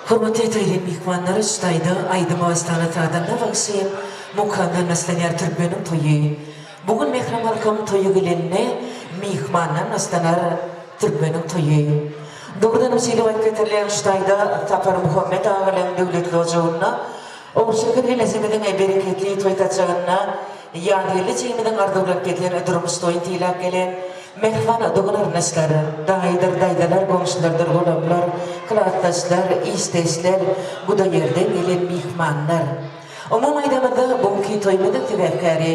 Hormatly toýly myhmanlar Ştaýda aýdym Astana sazanda bagşy mukamdan başlanýar türkmeniň toýy. Bu gün mährem halkym toýa gelende myhmandan başlanar türkmeniň toýy. Dogrudanam şeýle wagt getirilýän Ştaýda Saparmuhammet agalaň döwletli ojagynda Ogulşeker enesimiziň bereketli toý saçagynda Ýazgeldi jigimiziň arzuwlap gezen durmuş toýuny sylap gelen Mähriban dogan-garyndaşlar, daýydyr daýzalar, goňşulardyr golamlar, klasdaşlar, işdeşler, guda ýerden gelen myhmanlar. Umumy aýdanymyzda, bu günki toýumyzyň sebäpkäri,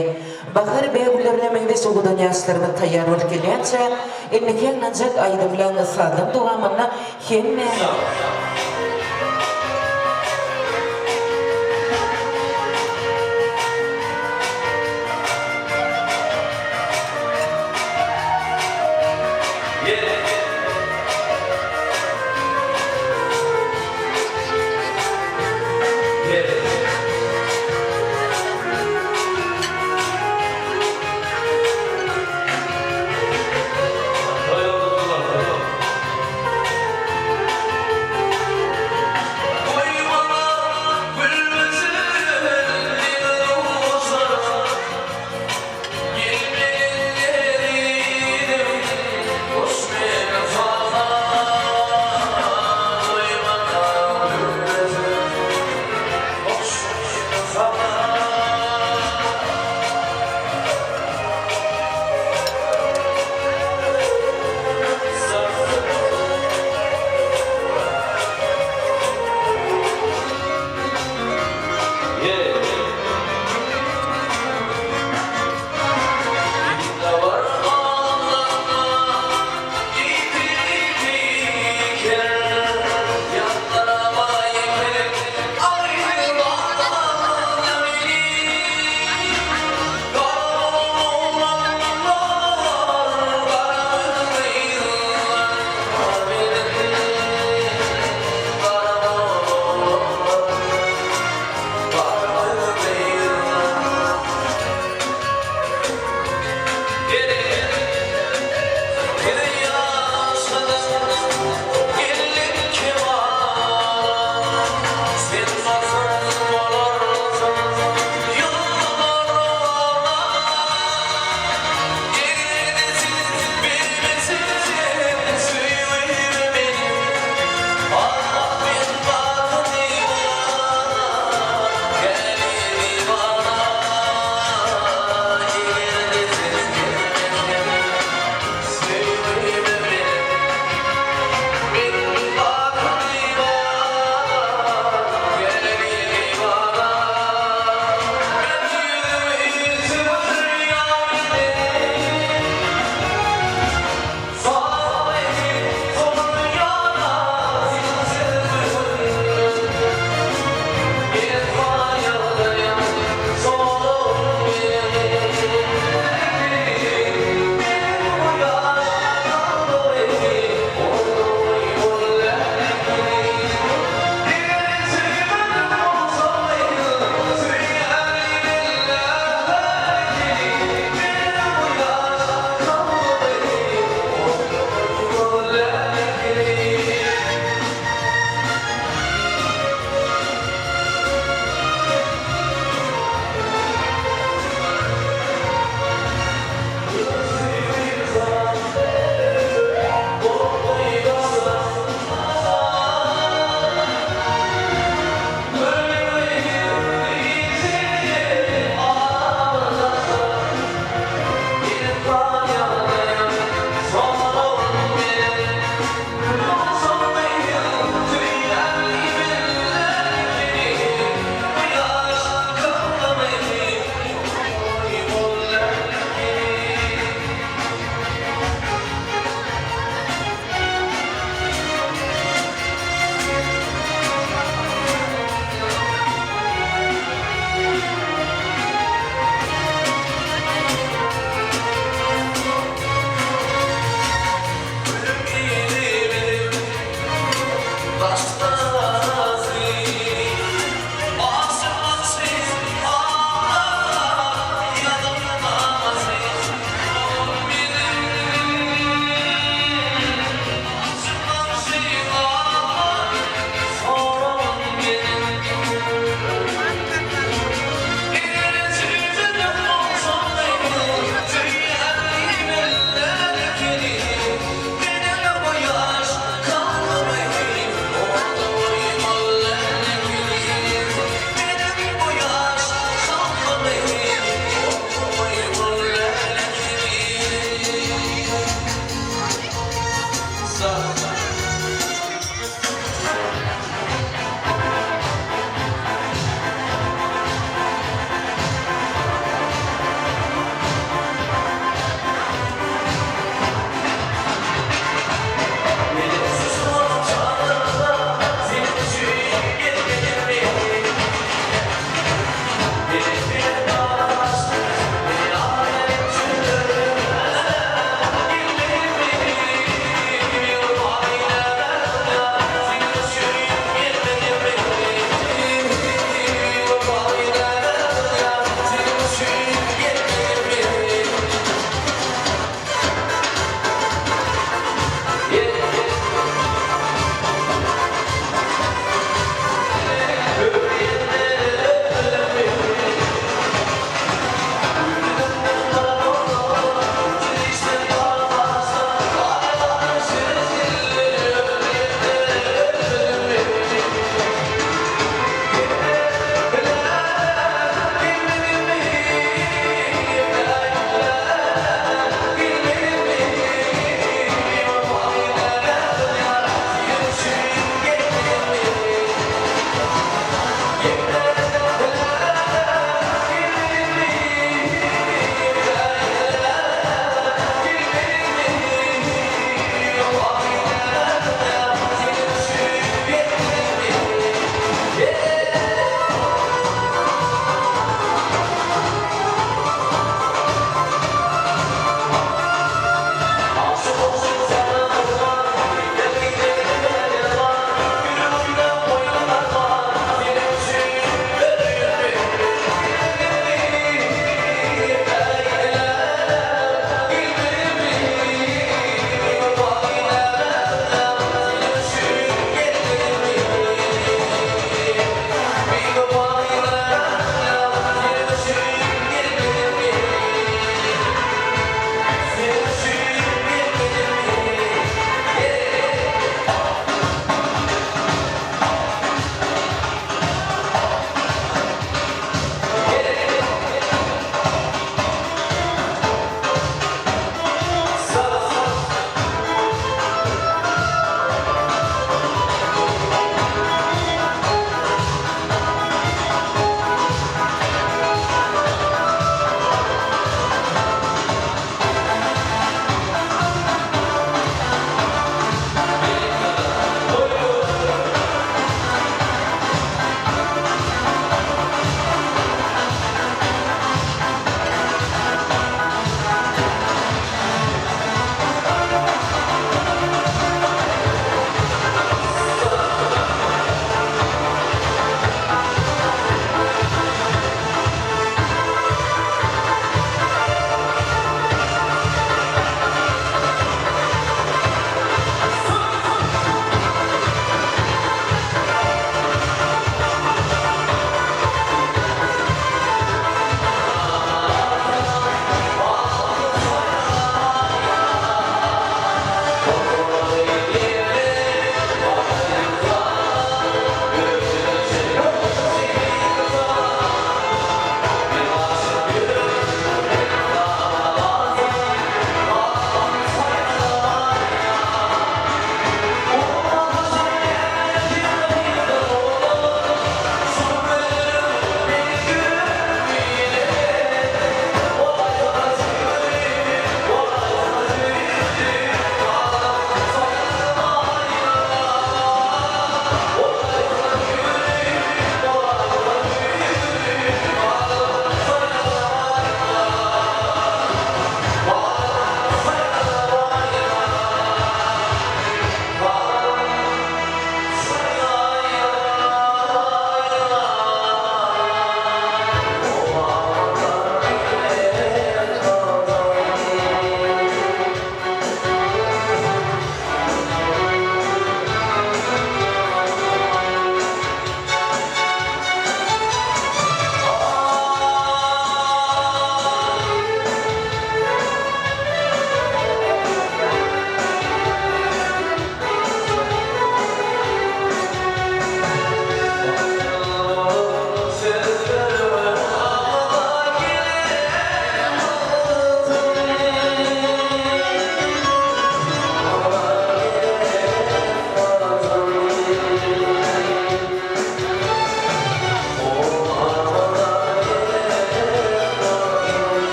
bahar bägüllerine meňzeş owadan ýaşlarymyz taýýar bolup gelýänçä, indiki ýaňlanjak aýdymlaň sazyň dowamynda hemmämiz,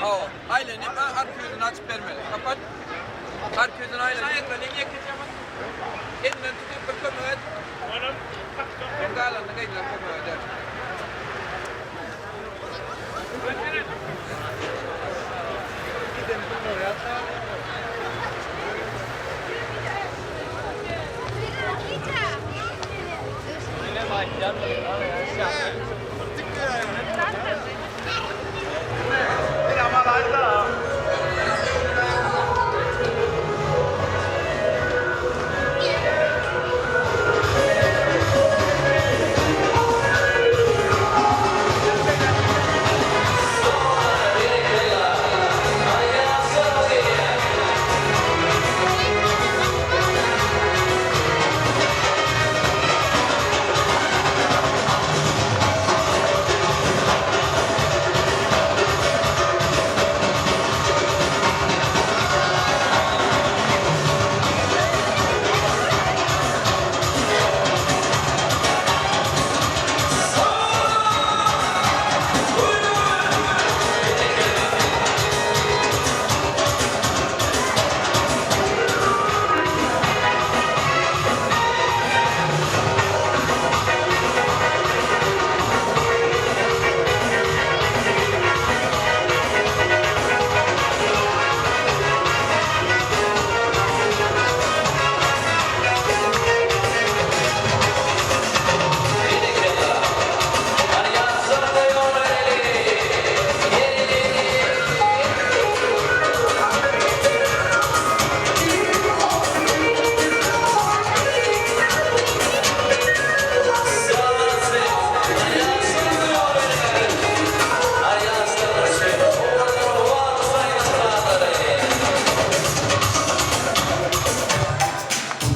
Hawa, aýlanyp, arka ýüzüni açyp bermeli. Kapat. Arka ýüzüni aýlanyp. Elinden tutup bir kömek et. Soň galanyny gyzlar kömek eder.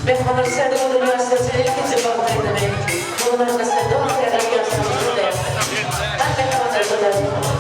Mehmanlar içerde bolan ýaşlar üçin ilkinji bagt aýdymy. Munuň arkasynda dogry ýaşlar durdy. Hany mähribanlar bular.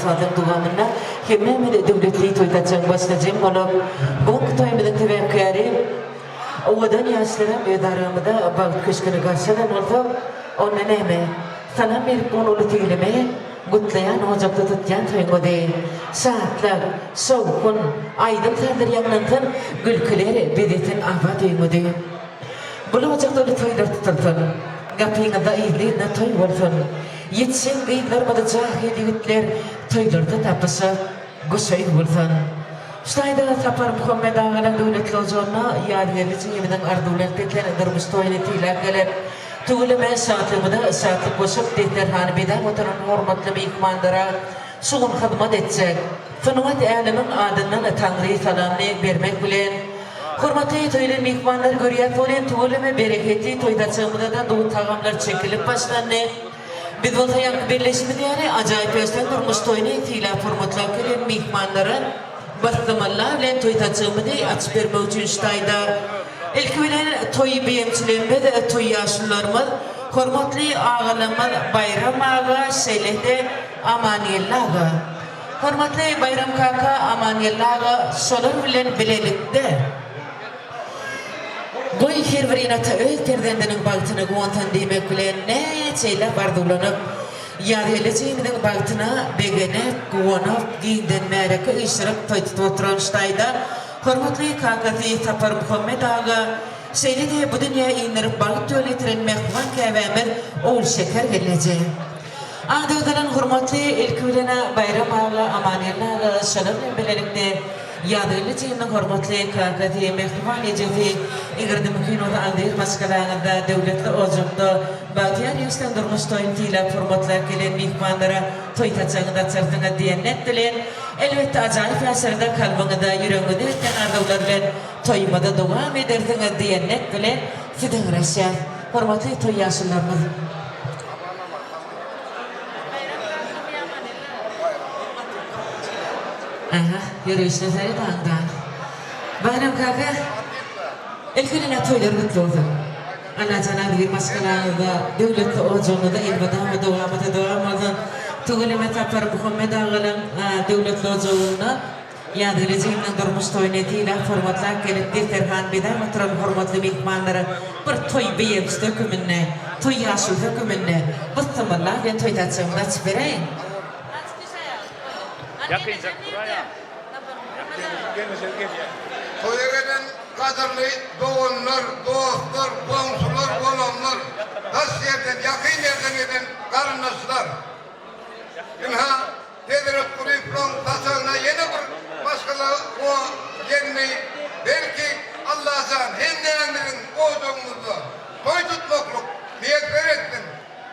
aýdym-sazyň dowamynda hemmämiz döwletli toý saçagyň başyna jem bolup, bu günki toýumyzyň sebäpkäri owadan ýaşlaram öz aramyzda bagt köşgüni garşy alan bolsak, onda näme, salam berip bu gün uly tegeleme gutlaýan ojakda tutýan toýuňyzy şatlyk, şowhun, aýdym-sazlar ýaňlansyn, gülküler bezesin abat öýüňizi. Bul ojakda uly toýlar tutulsyn, Gapyňyzda yzly-yzyna toý bolsun. Ýetişen gyzlarymyzy jahyl ýigitler Toýlarda tapyşyp, göçeýin bolsun. Şu taýda Saparmuhammet aganyň döwletli ojagyna Ýazgeldi jigimiziň arzuwlanyp getiren durmuş toýuny sylap gelip, tüweleme şatlygymyza şatlyk goşup, desterhany bezäp oturan hormatly myhmanlara şu gün hyzmat etjek sungat älemiň adyndan Taňry salamyny bermek bilen, Hormatly toýly myhmanlar görýäs welin tüweleme bereketli toý saçagymyzada duz tagamlar çekilip başlandy. Biz bolsa ýaňky belleşimiz ýaly ajaýyp ösen durmuş toýuny sylap hormatlap gelen myhmanlara bassymalla bilen toý saçagymyzy açyp bermek üçin şu taýda ilki bilen toý beýemçilerimiz toý ýaşulularymyz hormatly agalarymyz Baýram aga şeýle-de Amangeldi aga Hormatly Baýram kaka Amangeldi aga şolar bilen bilelikde Goý her bir ene-ata öz perzendiniň bagtyna guwansyn diýmek bilen näçe ýyllap arzuwlanyp, Ýazgeldi jigimiziň bagtyna begenip, guwanyp, giňden märeke üýşürip toý tutup oturan Ştaýda hormatly kakasy Saparmuhammet aga, şeýle-de bu dünýä indirip bagt ýoly ýetiren mähriban käbämiz Ogulşeker gelneje. Ady agzalan hormatly ilki bilen-ä Baýram aga, Amangeldi aga şolar bilen bilelikde Ýazgeldi jigimiň hormatly kakasy, mähriban ejesi, eger-de mümkin bolsa agzybir maşgalaňyzda, döwletli ojakda bagtyýar ýaşlaň durmuş toýuny sylap hormatlap gelen myhmanlara toý saçagyňyzy açarsyňyz diýen net bilen, elbetde ajaýyp ýaşlarda kalbyňyzda, ýüregiňizde ösýän arzuwlar bilen toýumyzy dowam edersiňiz diýen net bilen size garaşýas. Hormatly toý ýaşulularymyz! Aha, ýörüşine seret aňda. Baýram kaka, ilki bilen-ä toýlar gutly bolsun. Allajan agzybir maşgalaňyzda, döwletli ojagyňyzda elmydama dowamata dowam bolsun. Tüweleme Sapar Muhammet agalaň döwletli ojagynda Ýazgül ejemniň durmuş toýuny sylap hormatlap gelip desterhan bezäp oturan hormatly myhmanlara bir toý beýemçisi höküminde, toý ýaşulusy höküminde bysymylla bilen toý saçagyňyzy açyp beräýiň. Toýa gelen gadyrly doganlar, dostlar, goňşular, golamlar, daş ýerden, ýakyn ýerden gelen garyndaşlar! Ynha, Hezret Kulyplyň saçagyna ýene bir maşgala geldi. Belki, Allajan hemmämiziň ojagymyzda toý tutmaklyk miýesser etsin.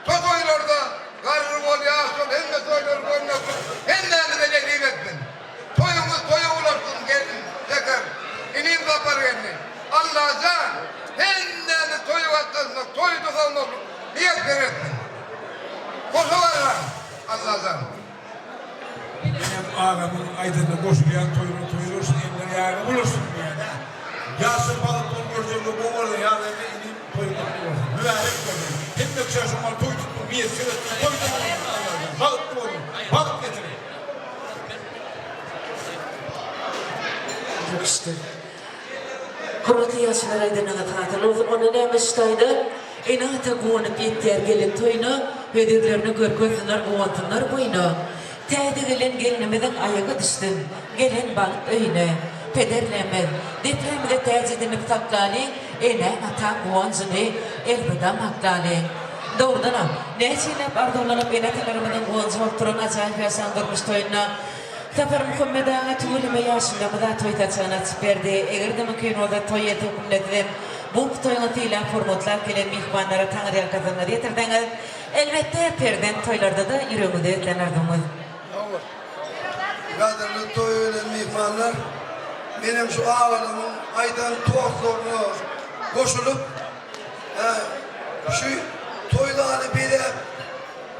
Şo toýlarda garry bol, ýaş bol, hemme toýlary görmeklik hemmämize nesip etsin. Toýuňyz toýa ulaşsyn, gelin Şeker, inim Sapargeldi. Allajan hemmämiz toýa gatnaşmak, toý tutalmaklyk miýesser etsin. Goşa barýan Allajan. Menem agamyň aýdanyna goşulýan toýuna toý bolsun eller ýaga bulaşsyn diýýän. Ýaşlar bagyt bolup görjegde gowy bolar ýazgeldi inim toýuň gutly bolsun. Mübärek bolsun. Hemme kişä şoňa toý tutmak miýesser etsin toýda bolsun Allajan. Bagtly boluň. Bagt getirin. Ýokuşdy. Hormatly ýaşulylar aýdanyňyz hasyl bolsun. Onda näme şu taýda ene-ata guwanyp ýetýär gelin toýuna, hödürlerini görkezsinler guwansynlar boýuna. Täze gelen gelnimiziň aýagy düşsün gelen bagt öýüne. Pederlerimiz, depämize täç edinip saklalyň, enäň-ataň guwanjyny elmydam aklalyň. Dogrudanam, näçe ýyllap arzuwlanyp ene-atalarymyzyň guwanjy bolup duran ajaýyp ýaşan durmuş toýunda Saparmuhammet aga tüweleme ýaşulamyza toý saçagyny açyp berdi. Eger-de mümkin bolsa toý ýeti hökmünde sizem bu toýuňy sylap hormatlap gelen myhmanlara taňryýalkasyňyzy ýetirseňiz, elbetde perzent toýlarda-da ýüregiňize ýetýän arzuwyňyz. Hawa. Gadyrly toýa gelen myhmanlar, menem şu agalarymyň aýdan tostlaryna goşulyp, şu toý zaly bezäp,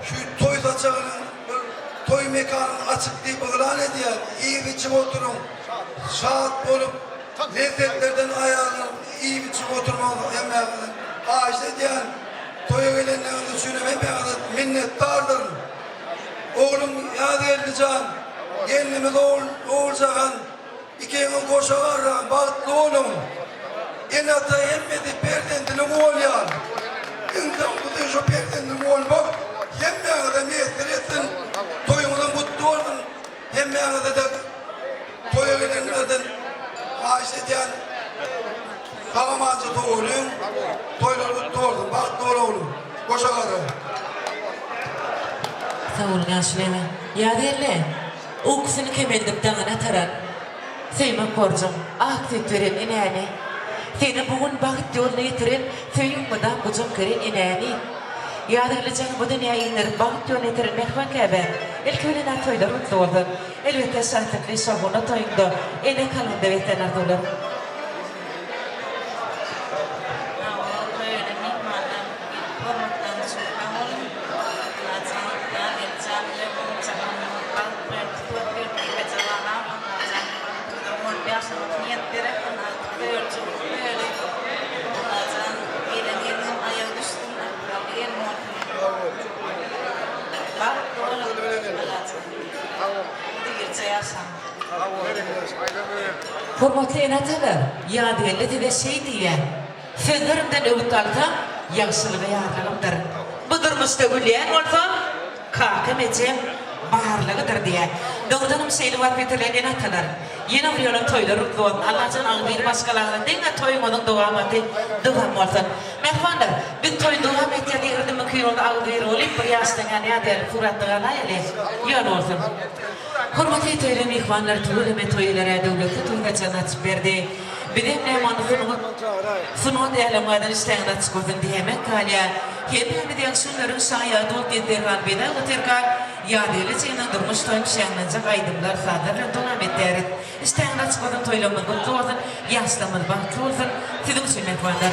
Şu toý saçagynyň bir toý mekanyny açyk diýip yglan edýän, iýip-içip oturyň, şat bolup, lezzetlerden aýalyň, iýip-içip oturmagyňyzy hemmäňizden haýyşt edýän. Toýa gelenligiňiz üçin hem hemmäňize minnetdardyryn. Oglum Ýazgeldi jan, gelnimiz Oguljahan ikiňiz goşa garraň, bagtly boluň. Ene-ata hemmesi perzendini guwalýar. Iň soňkusy şo perzendini guwalmak hemmäňize miýesser etsin. Toýuňyzam gutly bolsun. Hemmäňize-de toýa gelenlerden haýyş edýän, sag-amanja toý boluň. Toýlar gutly bolsun. Bagtly bol oglum. Goşa garra. Sag boluň ýaşuly aga. Ýazgeldi. Ukusyny kemeldip daňyny ataran, Söýmek borjuň, ak süýt beren enäni. Seni bu gün bagt ýoluna ýetiren, Söýüň mydam gujak geren enäni. Ýazgeldi jan bu dünýä inderip bagt ýoluna ýetiren mähriban käbäm, ilki bilen-ä toýlar gutly bolsun. Elbetde şatlykly şowhunly toýuňda ene kalbynda beslän arzuwlar. Hawa, toýa myhmanlar gelip hormatlaryň üçin sag boluň. Allajan Ýazgeldijan bilen Oguljahan bagt berdi, kuwwat berdi, ýekeje balam Allajan bagtymyza bolup ýaşamak niýet beresin, agtyk söýeli, çowluk söýeli. Allajan gelen gelniň aýagy düşsün, ykbally gelin bolsun. Bagtly boluň Allajan. Agzybirje ýaşaň. Hormatly ene-atalar, Ýazgeldi size şeý diýýär, Sözlerimden öwüt alsaň, ýagşylyga ýarlygymdyr. Bu durmuşda gülýän bolsam, kakam, ejem barlygydyr diýýär. Dogrudanam şeýle wasp etirilen ene-atalar, ýene bir ýola toýlar gutly bolsun. Allajan agzybir maşgalaňyza diňe toýuňyzyň dowamaty dowam bolsun. Mähribanlar, biz toýy dowam etýäs, eger-de mümkin bolsa agzybir bolyp bir ýaşdan ýa nädäli suratda galaýaly. Ýol bolsun. Hormatly toýly myhmanlar tüweleme toý eýlere döwletli toý saçagyny açyp berdi. Bizem näme sungat sungat älemgadan işdäňiz açyk bolsun diýemek galýar. Hemmämiz ýagşy günleriň şaýady bolup ýetderhan bezäp otyrkak, ýadygärli jynyň durmuş toýuny şäňlenjek aýdymlar, sazlar bilen dowam etýäris. Işdäňiz açyk bolsun, toýlarymyz gutly bolsun, ýaşlarymyz bagtly bolsun! Siziň üçin mähribanlar!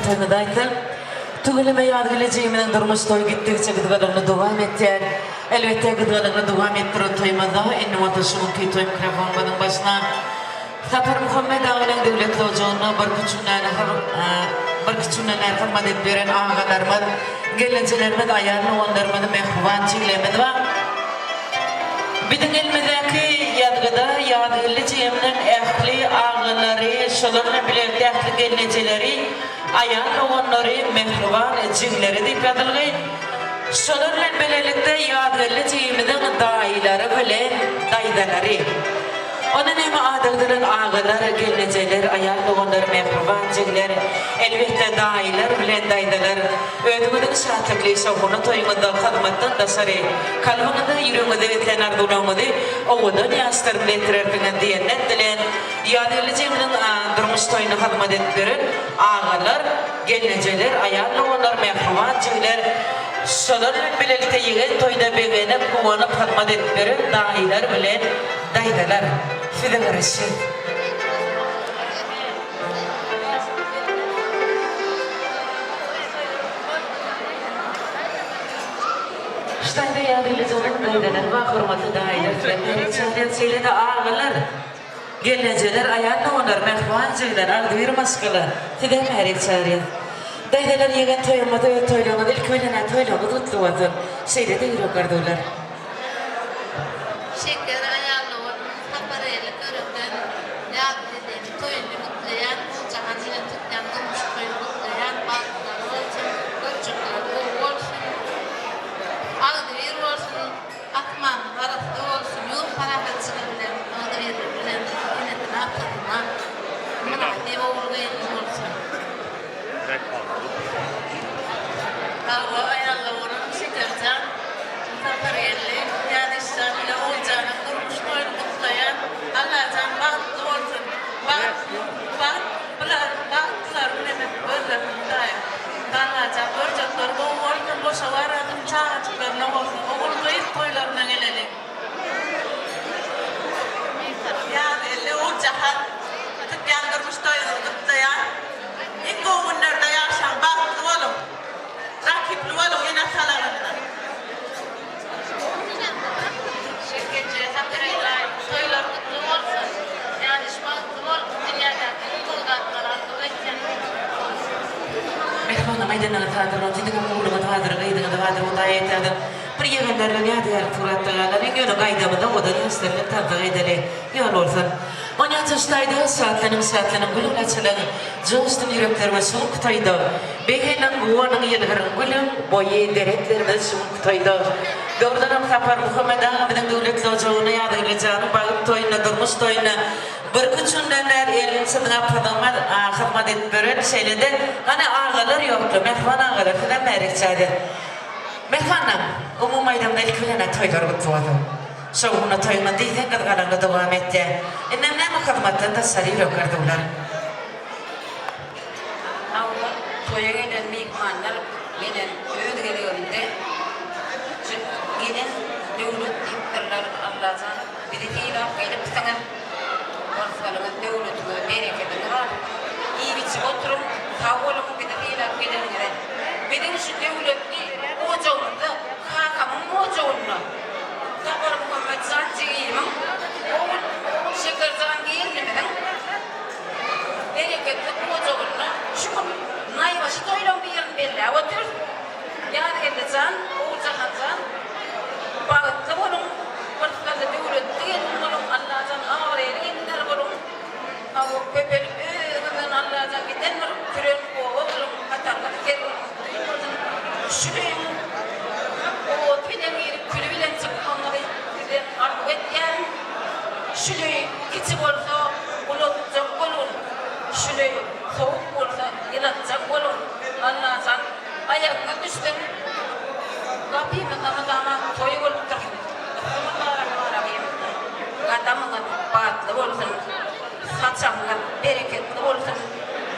toýuňyz aýtsyn. Tüweleme Ýazgeldi jigimiziň durmuş toýy gitdigiçe gyzgalaňly dowam etýär. Elbetde gyzgalaňly dowam etdiren toýumyzda indi bolsa şu günki toý mikrofonymyzyň başyna Saparmuhammet aganyň döwletli ojagynda birküç günden birküç günden bäri hyzmat edip ýören agalarymyz, gelnejelerimiz, aýal doganlarymyz, mähriban jiglerimiz bar. Biziň elimizdäki ýazgyda Ýazgeldi jigimiziň ähli agalary, şolar bilen bilelikde ähli gelnejeleri, aýal doganlary, mähriban jigleri diýip ýazylgy. Şolar bilen bilelikde Ýazgeldi jigimiziň daýylary bilen daýzalary. Onda näme adagdylan agalar, gelnejeler, aýal doganlar, mähriban jigler, elbetde daýylar bilen daýzalar özüňiziň şatlykly şowhunly toýuňyzda hyzmatdan daşary kalbyňyzda ýüregiňizde beslän arzuwlaryňyzy owadan ýaşlar bilen ýetirersiňiz diýen net bilen Ýazgeldi jigimiziň durmuş toýuna hyzmat edip ýören agalar, gelnejeler, aýal doganlar, mähriban jigler, şolar bilen bilelikde ýegen toýda begenip, guwanyp hyzmat edip ýören daýylar bilen Daýzalar, size garaşýas. Ştaýda ýazylyjynyň daýzalary bar, hormatly daýylar size mähir çaýýar, şeýle-de agalar, gelnejeler, aýal doganlar, mähriban jigler, agzybir maşgala size mähir çaýýar. Daýzalar ýegen toýuňyz öz toýlaryňyz ilki bilen-ä toýlaryňyz gutly bolsun, şeýle-de ýürek arzuwlar. Şeker aýallygyň Saparelli körükden Ýazgeldiň toýuny gutlaýan, Guljahan bilen tutýan durmuş toýuny gutlaýan, bagtlary bolsun, görjekleri gowy bolsun, agzybir bolsun, asmanymyz arassa bolsun, ýurt parahatçylygy bilen, agzybirlik bilen enesine, atasyna mynasyp ogul-gyzly bolsun. Hawa, aýallygynyň Şekerjan, Sapargeldi, Ýazyşjan ile Oguljanyň durmuş toýuny gutlaýan. Allajan bagtly bolsun. Bagt, bagt bular, bagtlylar bilenem gözlesin Hudaýym. Allajan görjekleri gowy bolsun, boşa barasyn, çagajyklaryna bolsun. Ogul gyz toýlaryna geleli. Ýazgeldi, Oguljahan tutýan durmuş toýuňyzy gutlaýan. Iň gowy günlerde ýaşaň, bagtly boluň! Rakyply boluň ene-atalaryňyza! Şekerje Saparelli toýlar gutly bolsun! Ýadyş bagtly bol! Dünýädäki iň gowy zatlary arzuw etýän. Mähribanam aýdanyňyz hadyr bolsun siziňem ogluňyz bardyr gyzyňyz bardyr Hudaý aýtýadyr bir ýegenler bilen ýadygärlik suratda galalyň ýöne gaýdamyzda owadan ýaşlar bilen tansa gaýdaly ýol bolsun. Onýança ştaýda şatlanyň şatlanyň gülüň açylyň joşsun ýüreklerimiz şu günki toýda begeniň guwanyň ýylgyryň gülüň boýy dereklerimiz şu günki toýda Dogrudanam Saparmuhammet aga biziň döwletli ojagyna Ýazgeldi janyň bagyt toýuna durmuş toýuna birküç günden bäri elini çyzgap hyzmat hyzmat edip ýören şeýle-de hany agalar ýokdy mähriban agalar sizem bärik çaýda Mähribanam umumy aýdamda ilki bilen-ä toýlar gutly bolsun. Şowhunly toýuňyz diýseň gyzgalaňly dowam etýär. Indem näme hyzmatdan daşary ýürek arzuwlar. Hawa, toýa gelen myhmanlar menem öz gezegimde şu gelen döwlet diýipdirler, Allajan bizi sylap gelipsiňiz, rysgalyňyz, döwletiňiz, berekediňiz artsyn, iýip-içip oturyň, sag boluň bizi sylap geleniňize. Biziň şu döwletli ojagymyzda, kakamyň ojagynda Saparmuhammet jan jigimiň, ogul Şekerjan gelnimiziň bereketli ojagynda şu gün naýbaşy toýlaryň birini belläp otyrys. Ýazgeldi jan, Oguljahan jan, bagtly boluň, yrsgally, döwletli gelin boluň, Allajan abraýly gelinler boluň. Hawa, köpelip öz-özüňizden Allajan giden bir küren oba boluň, hataryňyz, kerweniňiz uzyn bolsun. Şu öýüň ody bilen girip, küli bilen çykmagyňyzy sizden arzuw etýärin. Şüleý kiçi bolsa ulaltjak boluň, şüleý sowuk bolsa ýylatjak boluň. Allajan aýagyňyz düşsün, gapymyzda mydama toý bolup dursun. Bismillarahmanarahym. Gadamyňyz batly bolsun, saçagyňyz bereketli bolsun,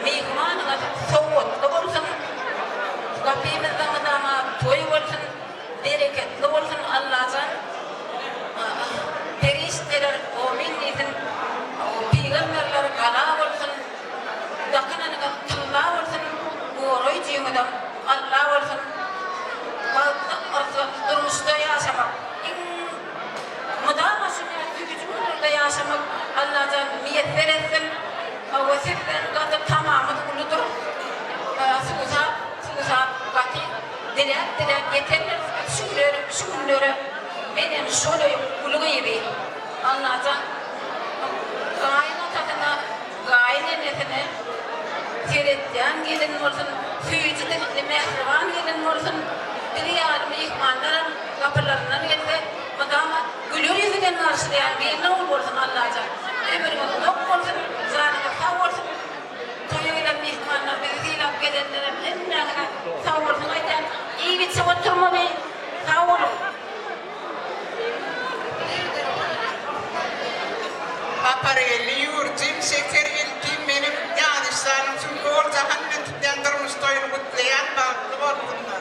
myhmanyňyz sowgatly bolsun. Gapymyzda mydama toý bolsun. Bereketli bolsun Allajan Perişdeler omyn diýsin Pygamberler gala bolsun Dakynanyňyz tylla bolsun. ýetendiris biz şu günlere, şu günlere. Menem şol öýüň uly gyzy. Allajan gaýyn atasyna, gaýyn enesine seretýän gelin bolsun, süýji dilli mähriban gelin bolsun. Biz ýaly myhmanlaram gapylaryndan gelse, mydama güler ýüz bilen garşylaýan gelin ogul bolsun Allajan. Ömrüňiz uzak bolsun, janyňyz sag bolsun. Toýa gelen myhmanlar, bizi sylap gelenlerem hemmäňize sag bolsun aýdýan. Iýip-içip oturmaly. Sag boluň. Sapargeldi ýurjym şeker ilkim menem ýazyşjanyň çünki ol jahan bilen tutýan durmuş toýuny gutlaýan bagtly bolsunlar.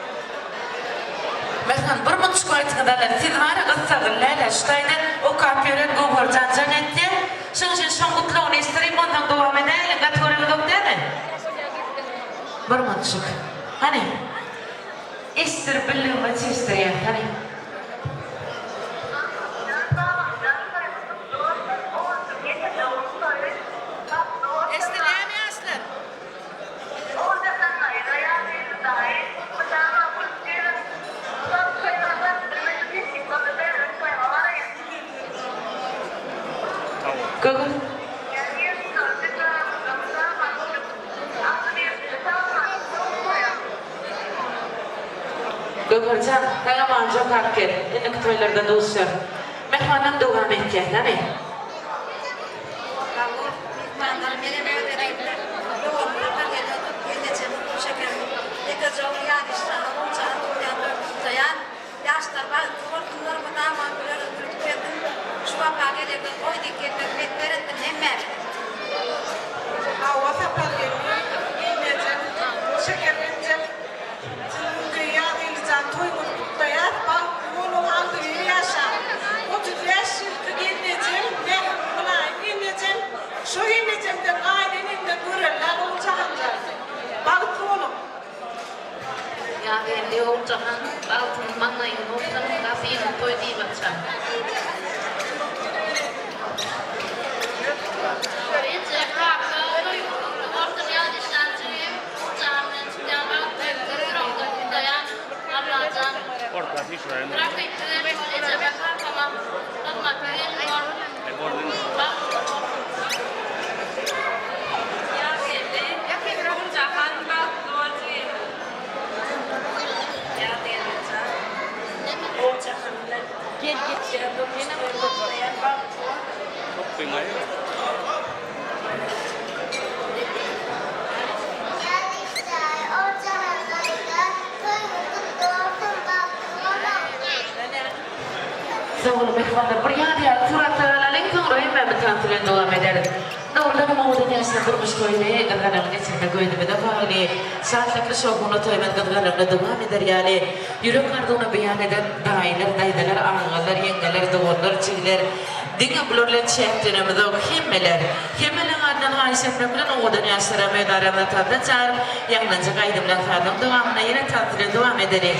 Mähriban bir munçuk wagtyňyzy alar siz bara gyssagly läle şu taýda okap ýören Göwherjan jaň etýä şoň üçin şoň gutlagyny eşdireyim onsoň dowam edäýeliň gaty göremizok dämi bir munçuk hany eşdirip bildigimiz çeşdirýäs hany. Eşdilýärmi ýaşlar? Göwher. Göwherjan, saňa manja okap gel. Indiki toýlarda duşarys. Myhmanam dowam etýär, hany? Sag bol, myhmanlar menem öýde doganlar bir ýerde oturyp gelnejem şeker ýekeje ogly ýazyşjana gowjahan tutýan tutýan ýaşlar bagtly bolsunlar mydama güler ýüzli gelsin şu waka gelende toý diýip gelmek miýesser etsin hemmämize. Hawa Sapargeldi gelnejem Şeker gelnejem Siziň Ýazgeldijan toýuňyzy gutlaýas bagtly boluň agzybir ýaşaň 35 ýylky gelnejem mähirli mylaýym gelnejem şo gelnejemden gaýynenemden görelde Oguljahanjan bagtly boluň. Ýazgeldi Oguljahan bagtyňyz maňlaýyňyz bolsun gapyňyz toý diýip açan. Eje kaka toýuňyz gutly bolsun Ýazgeldijan jigim. Jahan bilen çykýan bagt toýuňyzy ýürekden gutlaýan Allajan rakyply gelin bol ejeme kakama hyzmatly gelin bol bagtly bol. Ýazgeldi Güljahan bagtly bol jigim. Ýazgeldijan Güljahan bilen gitýän durmuş toýuny gutlaýan bagtly bol. Sag boluň mähribanlar bir ýaz ýaly suratlar alalyň soňra hemmämiz tans bilen dowam ederis. Dogrudanam owadan ýaşlar durmuş toýuny gyzgalaňly geçirmek özümize bagly. Şatlykly şowhunly toýumyz gyzgalaňly dowam eder ýaly ýürek arzuwyny beýan eden daýylar, daýzalar, agalar, ýeňňeler, doganlar, jigiler diňe bular bilen çäklenemizok hemmeler Hemmeleň adyndan haýyş etmek bilen owadan ýaşlaram öz aramyza tazdan çagyryp, ýaňlanjak aýdymlaň sazyň dowamynda ýene tans bilen dowam edeliň.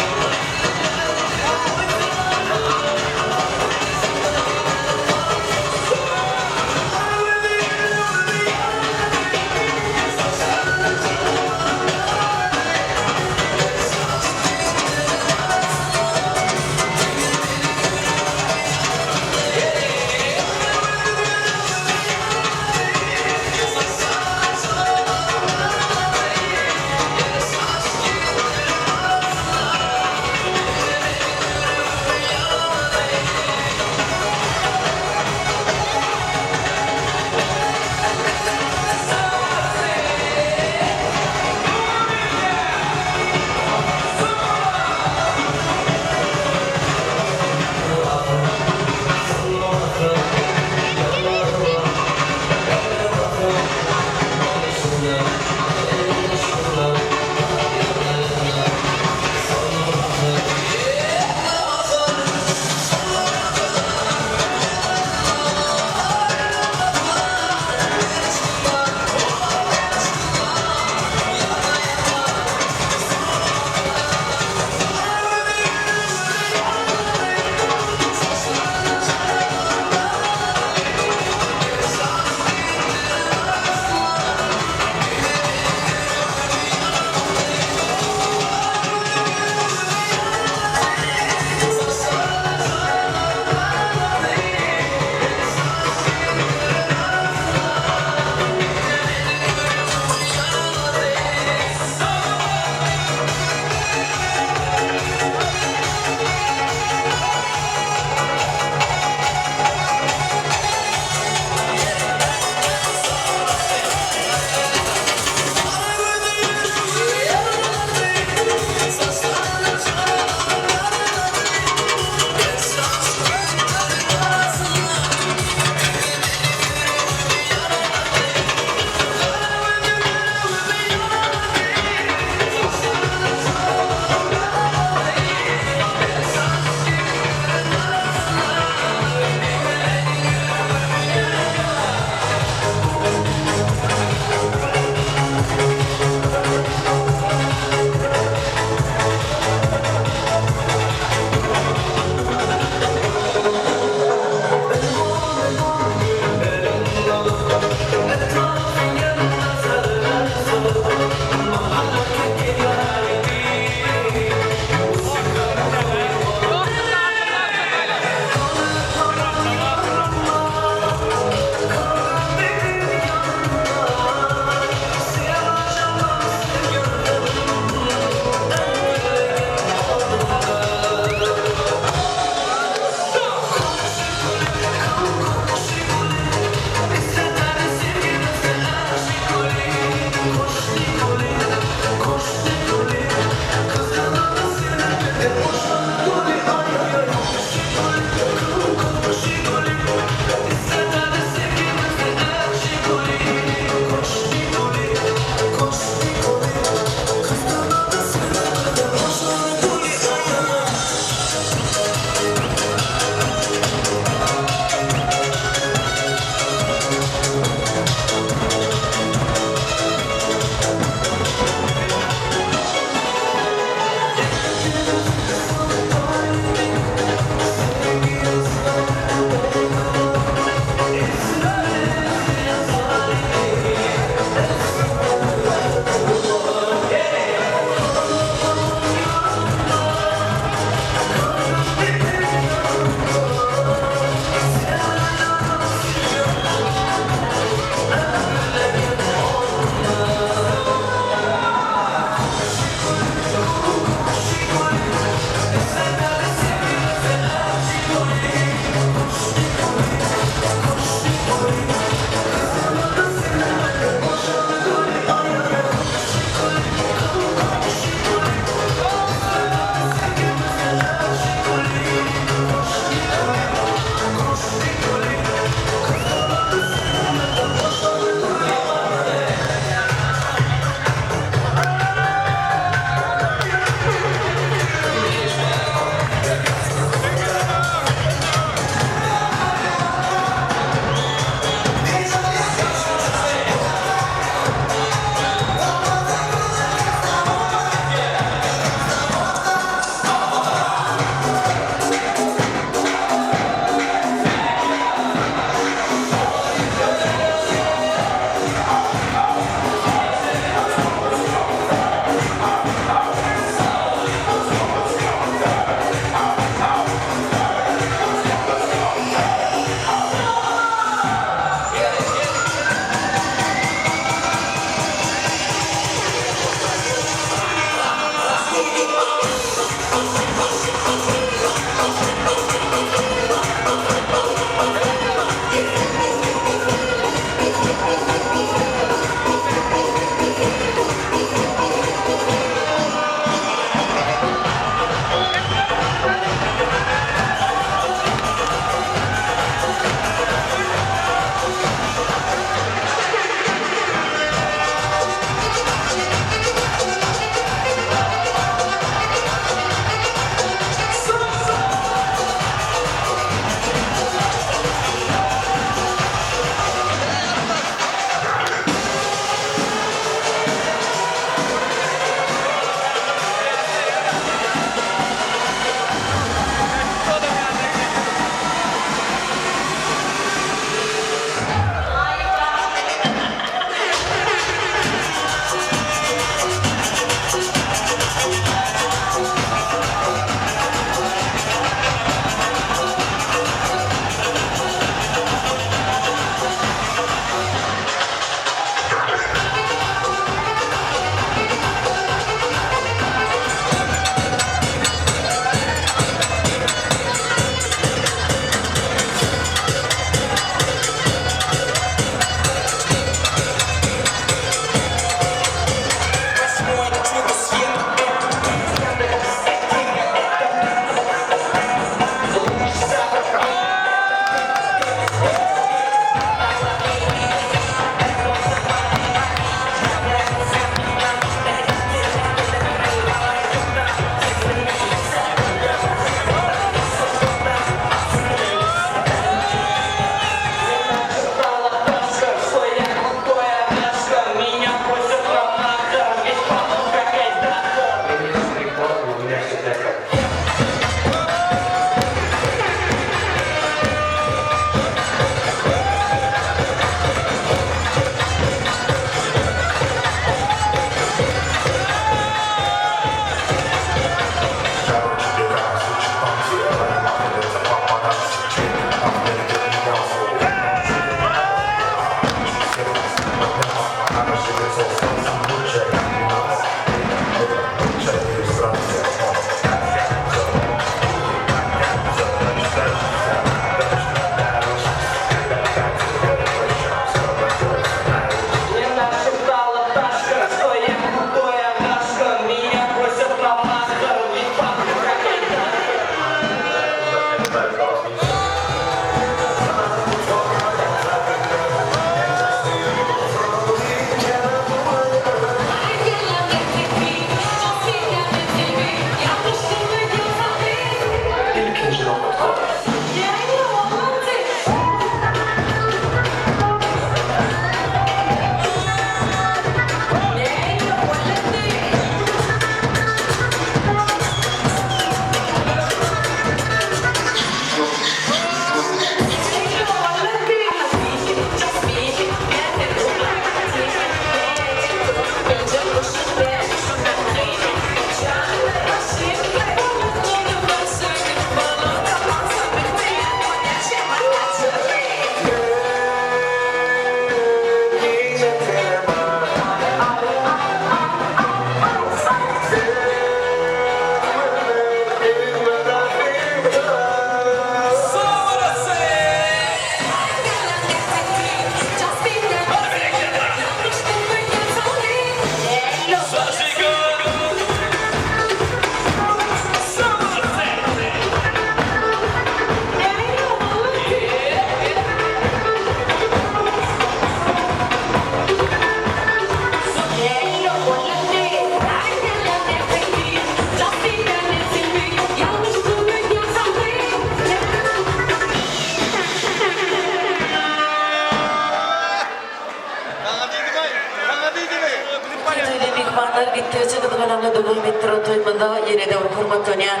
Entäje gyzgalaňly dowam etdiren toýumyzda ýene-de bir hormatlanýan,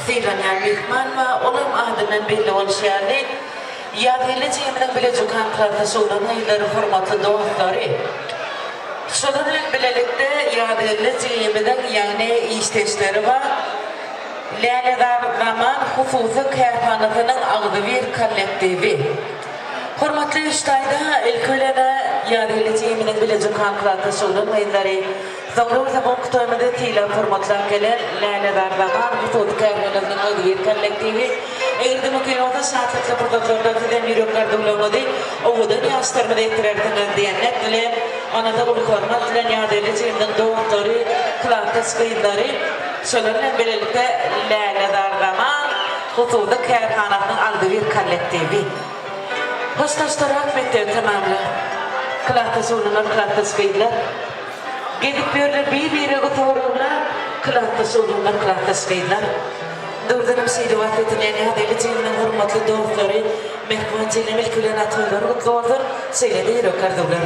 sylanýan myhman bar. Olam adyndan belli bolşy ýaly, Ýazgeldi jeminiň bile jukan klasdaş oglan gyzlary, hormatly dostlary. Şolar bilen bilelikde Ýazgeldi jigimiziň, ýagny işdeşleri bar. Lälezar Zaman hususy kärhanasynyň agzybir kollektiwi. Hormatly Ştaýda ilki bilen-ä Ýazgeldi jigimiziň bile jukan klasdaş oglan gyzlary, soňra bolsa bu toýumyzy sylap-hormatlap gelen Lälezar Zaman hususy kärhanasynyň agzybir kollektiwi. Eger-de mümkin bolsa, şatlykly pursatlarda sizem ýürek arzuwlaryňyzy owadan ýaşlarymyza ýetirersiňiz diýen net bilen, onada uly hormat bilen Ýazgeldi jigimiziň dostlary, klasdaş gyzlary, şolar bilen bilelikde Lälezar Zaman hususy kärhanasynyň agzybir kollektiwi. Hoşlaşdyrak mekdebi tamamla. Klasdaş oglanlar, klasdaş gyzlar. Gezip ýörler bir-biregi soraglap, Klasdaş oglanlar, klasdaş gyzlar. Dogrudanam şeýle wasp edilýän Ýazgeldi jigimiziň hormatly dostlary, mähriban jigim ilki bilen toýlary gutly bolsun, şeýle-de ýürek arzuwlar.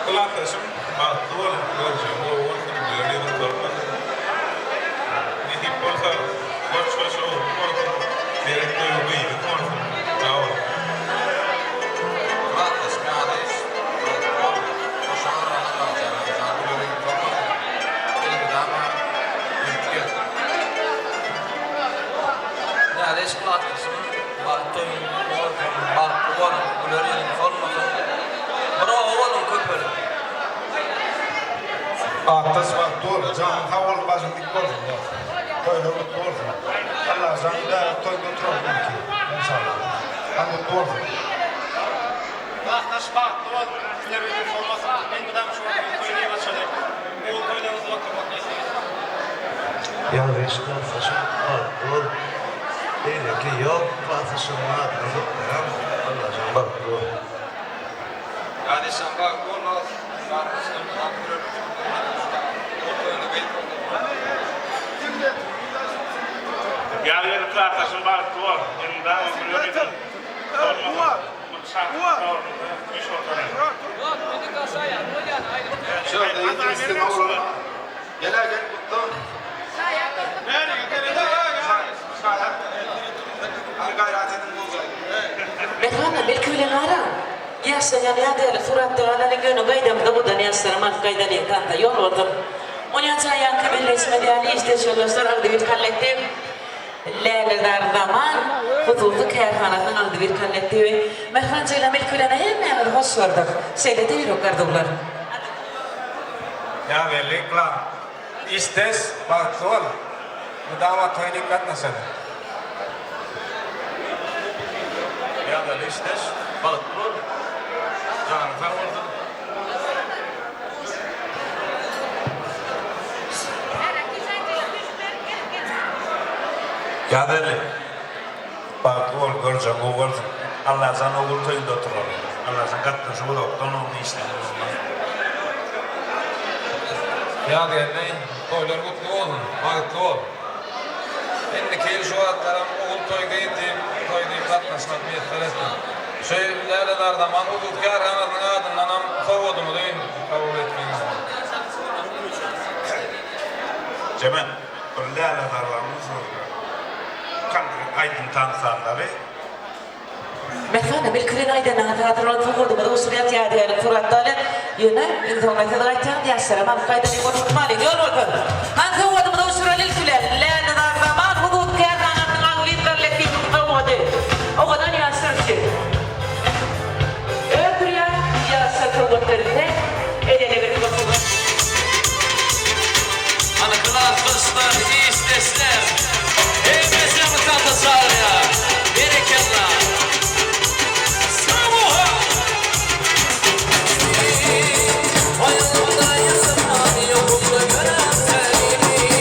Klasdaşym bagtly bol, görjegiň gowy bolsun, güler ýüzüň solmasyn. Nesip bolsa goç-goç ogluň bolsun, beren toýy gyzyň bolsun. Sag boluň. Klasdaşym Ýazyş bagtly bol, hoşal Allajan jan güler ýüzüň solmasyn. Elmydama gülüp gez. Ýazyş klasdaşym bagt toýuň gutly bolsun, bagtly bol, güler ýüzüň solmasyn. Bir oba boluň köpeliň. Atdaş bagtly bol, janyň sag bolsun başyň dik bolsun dos. Toýlar gutly bolsun. Allajan bäbek toýunda oturalym ilki. Enşalla. Hany gutly bolsun. Klasdaş bagtly bol, güler ýüzüň solmasyn. Elmydama şu wagt toý diýip açaly. Ogul toýlaryňyzda oturmak nesip etsin. Ýazyş klasdaşym bagtly bol. Beýleki ýok klasdaşymyň adyny gutlaýan Allajan bagtly bol. Ýazyşam bagtly bol dos. Klasdaşlarymyzam güler ýüzüň solmasyn. Ogul toýunda gyz toýunda oturalym. Ýazgeldi klasdaşym bagtly bol. Elmydama güler ýüzüň solmasyn. Mähribanlar, ilki bilen garaň, ýaşlaýan ýadygärlik suratda galalyň, ýöne gaýdamyzda budan ýaşlaram alyp gaýdalyň, tanta ýol bolsun. Onýança ýaňky belleýşimiz ýaly işdeş ýoldaşlar agzybir kollektiw. Lälezar Zaman hususy kärhanasynyň agzybir kollektiwi Mähriban Jeýla Milkülene hemmäňizi hoş gördük. Şeýle-de ýürek arzuwlar. Ýazgeldi klan. Işdeş bagtly bol. Mydama toýnik gatnaşaly. Ýazgeldi işdeş bagtly bol. Janyň sag bolsun. Ýazeli, bagtly bol, görjegiň gowy bolsun. Allajan ogul toýunda oturaly. Allajan gatnaşyp uzakdan oň işlerini bozmaz. Ýazgeldi, toýlar gutly bolsun, bagtly bol. Indiki ýyl şu wagtlaram ogul toý gyz diýip, toý diýip gatnaşmak miýesser etsin. Şu Lälezar Zaman hususy kärhanasynyň adyndanam sowgadymyzy kabul etmegiňizi. Jemen, bir Lälezarlaryň sözleri. Konkret aýdym tansanlary. Mähribanym, ilki bilen aýdanyňyz häzir ol sowgadymyzy gowşurýas ýadygärlik suratda bilen. Ýöne, iň soňunda siz gaýtýaňyz, ýaşlaram alyp gaýdalyň bolsun, ýol bolsun. Hany sowgadymyzy gowşuraly ilki bilen. Lälezar Zaman hususy kärhanasynyň agzybir kollektiwiniň sowgady. Owadan ýaşlar üçin. Öz durýan ýaşlar sowgat berilse, el-ele berip oturmak. Hany klasdaşlar, işdeşler, hemmesini tansa çagyrýar. Berekella! Samoha! Oýunymda ýasama, ýokumda görem seni.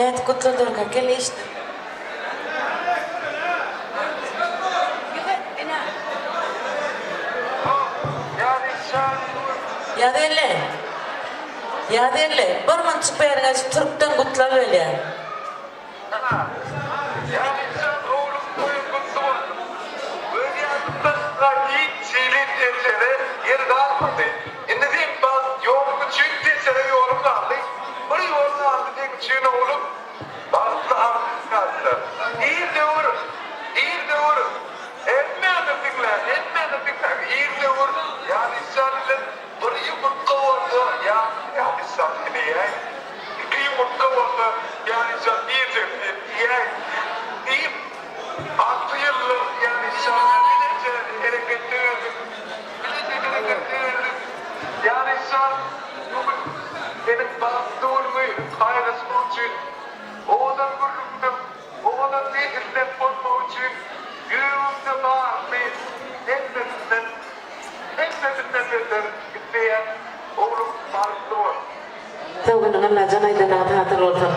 Nädip gutladylarka gel eşit. Ýazelli. Ýazelli, bir munçuk bäriňe şu türkden gutlap ölýän. Ýazyşan oglum toýuň gutly bolsun. Göz ýaşymdan hiç hili peçere ýer galmady. Indi seň bagt ýoluň üçin peçere ýolum galdy. Bir ýol galdy seň üçin oglum. Bagtly arzuw galsa. Ir döwür, ir döwür. Hemmäňiz diňläň, hemmäňiz diňläň. Ir döwür Ýazyşan bilen bir ýumurtga bolsa Ýazyşan seni iýäýin. Iki ýumurtga bolsa Ýazyşan birjigini sen iýäý. Diýip, alty ýyllyk Ýazyşan bileje hereketde geldik. Bileje hereketde geldik. Ýazyşan bu gün seniň bagtly günüňi paýlaşmak üçin owadan gürrüňde owadan mejlisde bolmak üçin ýüregimde baryny hemmesinden hemmesinden beter isleýän oglum bagtly bol. Sag boluň Allajan aýdanyňyz hasyl bolsun.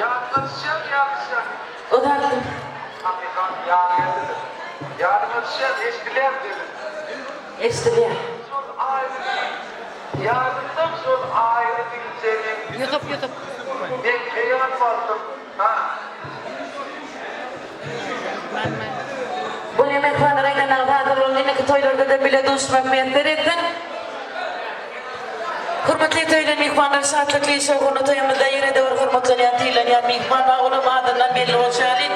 Ýatlaşýan ýalyşýan. Uzaltyn. Hakykat ýaly geldidir. Ýadyňa düşýän eşdilýär sesiň. Eşdilýär. Şol aýry Ýadymda şol aýry diljegim. Ýusup Ýusup. Men heýan boldum ha. Bu ne mähribanlar aýdanyňyz hasyl bolsun indiki toýlarda-da bile duşmak miýesser etsin. Hormatly toýly myhmanlar şatlykly şowhunly toýumyzda ýene-de bir hormatlanýan sylanýan myhman bar olam adyndan belli bolşy ýaly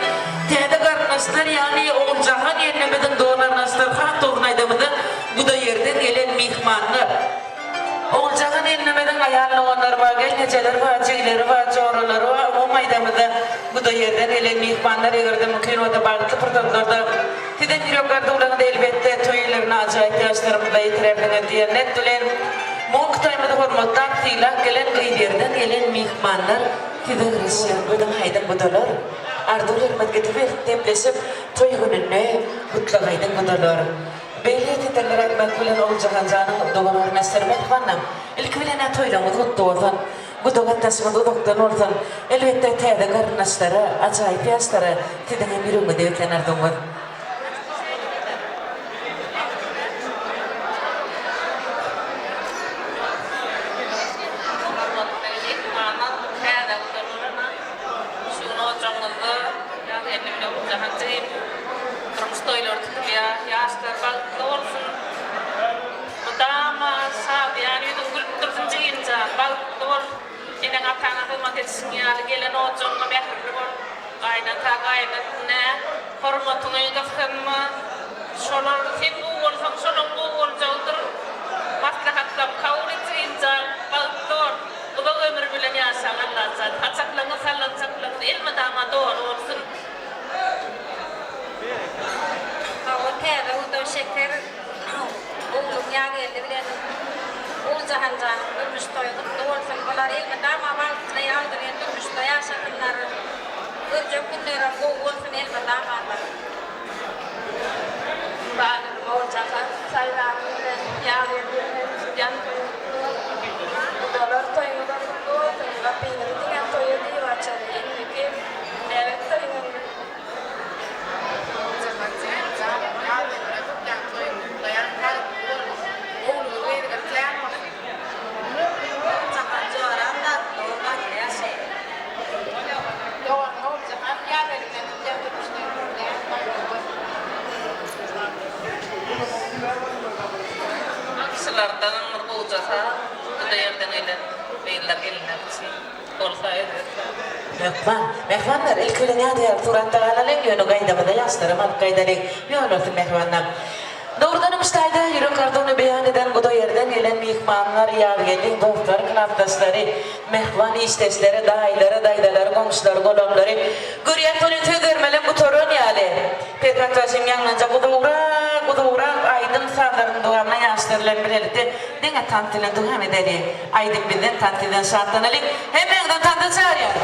täze garyndaşlar ýagny Oguljahan ýeňňemiziň dogan-garyndaşlary has dogrusyny aýdamyzda guda ýerden gelen myhmanlar. Oguljahan ýeňňemiziň aýal doganlary bar gelnejeleri bar jigileri bar joralary bar umumy aýdamyzda guda ýerden gelen myhmanlar eger-de mümkin bolsa bagtly pursatlarda Sizem ýürek arzuwlaryňyzy elbetde toý ellerine ajaýyp ýaşlarymyza ýetirersiňiz diýen net bilen Monk toýumyzy hormatlap sylap gelen gyz ýerden gelen myhmanlar size garaşýar gödüň haýdyň gudalar arzuwlarymyz gidibersin sepleşip toý gününde gutlag aýdyň gudalar Beýle setirleri aýtmak bilen Oguljahanjanyň dogan garyndaşlary mähribanam ilki bilen-ä toýlaryňyz gutly bolsun Guda gatnaşygyňyz uzakdan bolsun. Elbetde täze garyndaşlara, ajaýyp ýaşlara siziň hem ýüregiňizde beslän arzuwyňyz. Hormatly myhmanlar, täze gudalarymyz, şu gün ojagyňyzda Ýazgeldi bilen Oguljahan jigim durmuş toýlary tutulýar. Ýaşlar bagtly bolsun! Mydama şadyýan ýüzüň gülüp dursun jigimjan, bagtly bol, eneň-ataňa hyzmat edişiň ýaly gelen ojagyňa mähirli bol, gaýynata gaýynetine hormatyňy gysganma, şolar sen gowy bolsaň şolaň gowy boljagydyr, maslahatlarymy kabul et jigimjan, bagtly bol, uzak ömür bilen ýaşaň Allajan, saçaklaryňyz sallançaklaryňyz elmydama doly bolsun. Hawa täze guda şeker Ogluň Ýazgeldi bilen Oguljahanjanyň durmuş toýy gutly bolsun. Bular elmydama bagtly, agzybir durmuşda ýaşasynlar. Görjek günlerem gowy bolsun elmydama. Badyr Oguljahan Saýranyň bilen Ýazgeldi bilen tutýan toýuň gutly bolsun. Gudalar toýuňyzam gutly bolsun. Gapyňyzy diňe toýa diýip açaly. Indiki bäbek toýuňam gutly. Bagşylardanam bir gowja saz, bu-da ýerden gelen gyzlar gelinler üçin. Bolsa elbetde. Hökman. Mähribanlar, ilki bilen ýadygärlik suratda galalyň, ýöne gaýdamyzda ýaşlaram alyp gaýdalyň. Ýol bolsun mähribanlar. Dogrudanam ştaýda ýürek arzuwyny beýan eden guda ýerden gelen myhmanlar, Ýazgeldiň dostlary, klasdaşlary, mähriban işdeşleri, daýylary, daýzalary, goňşulary, golamlary görýän welin söz bermelem gutaran ýaly. Perhat bagşyň ýaňlanjak uzagrak, uzagrak aýdym-sazlarynyň dowamyna ýaşlar bilen bilelikde diňe tans bilen dowam edeli. Aýdym bizden tans sizden şatlanalyň hemmäňizem tansa çagyrýas.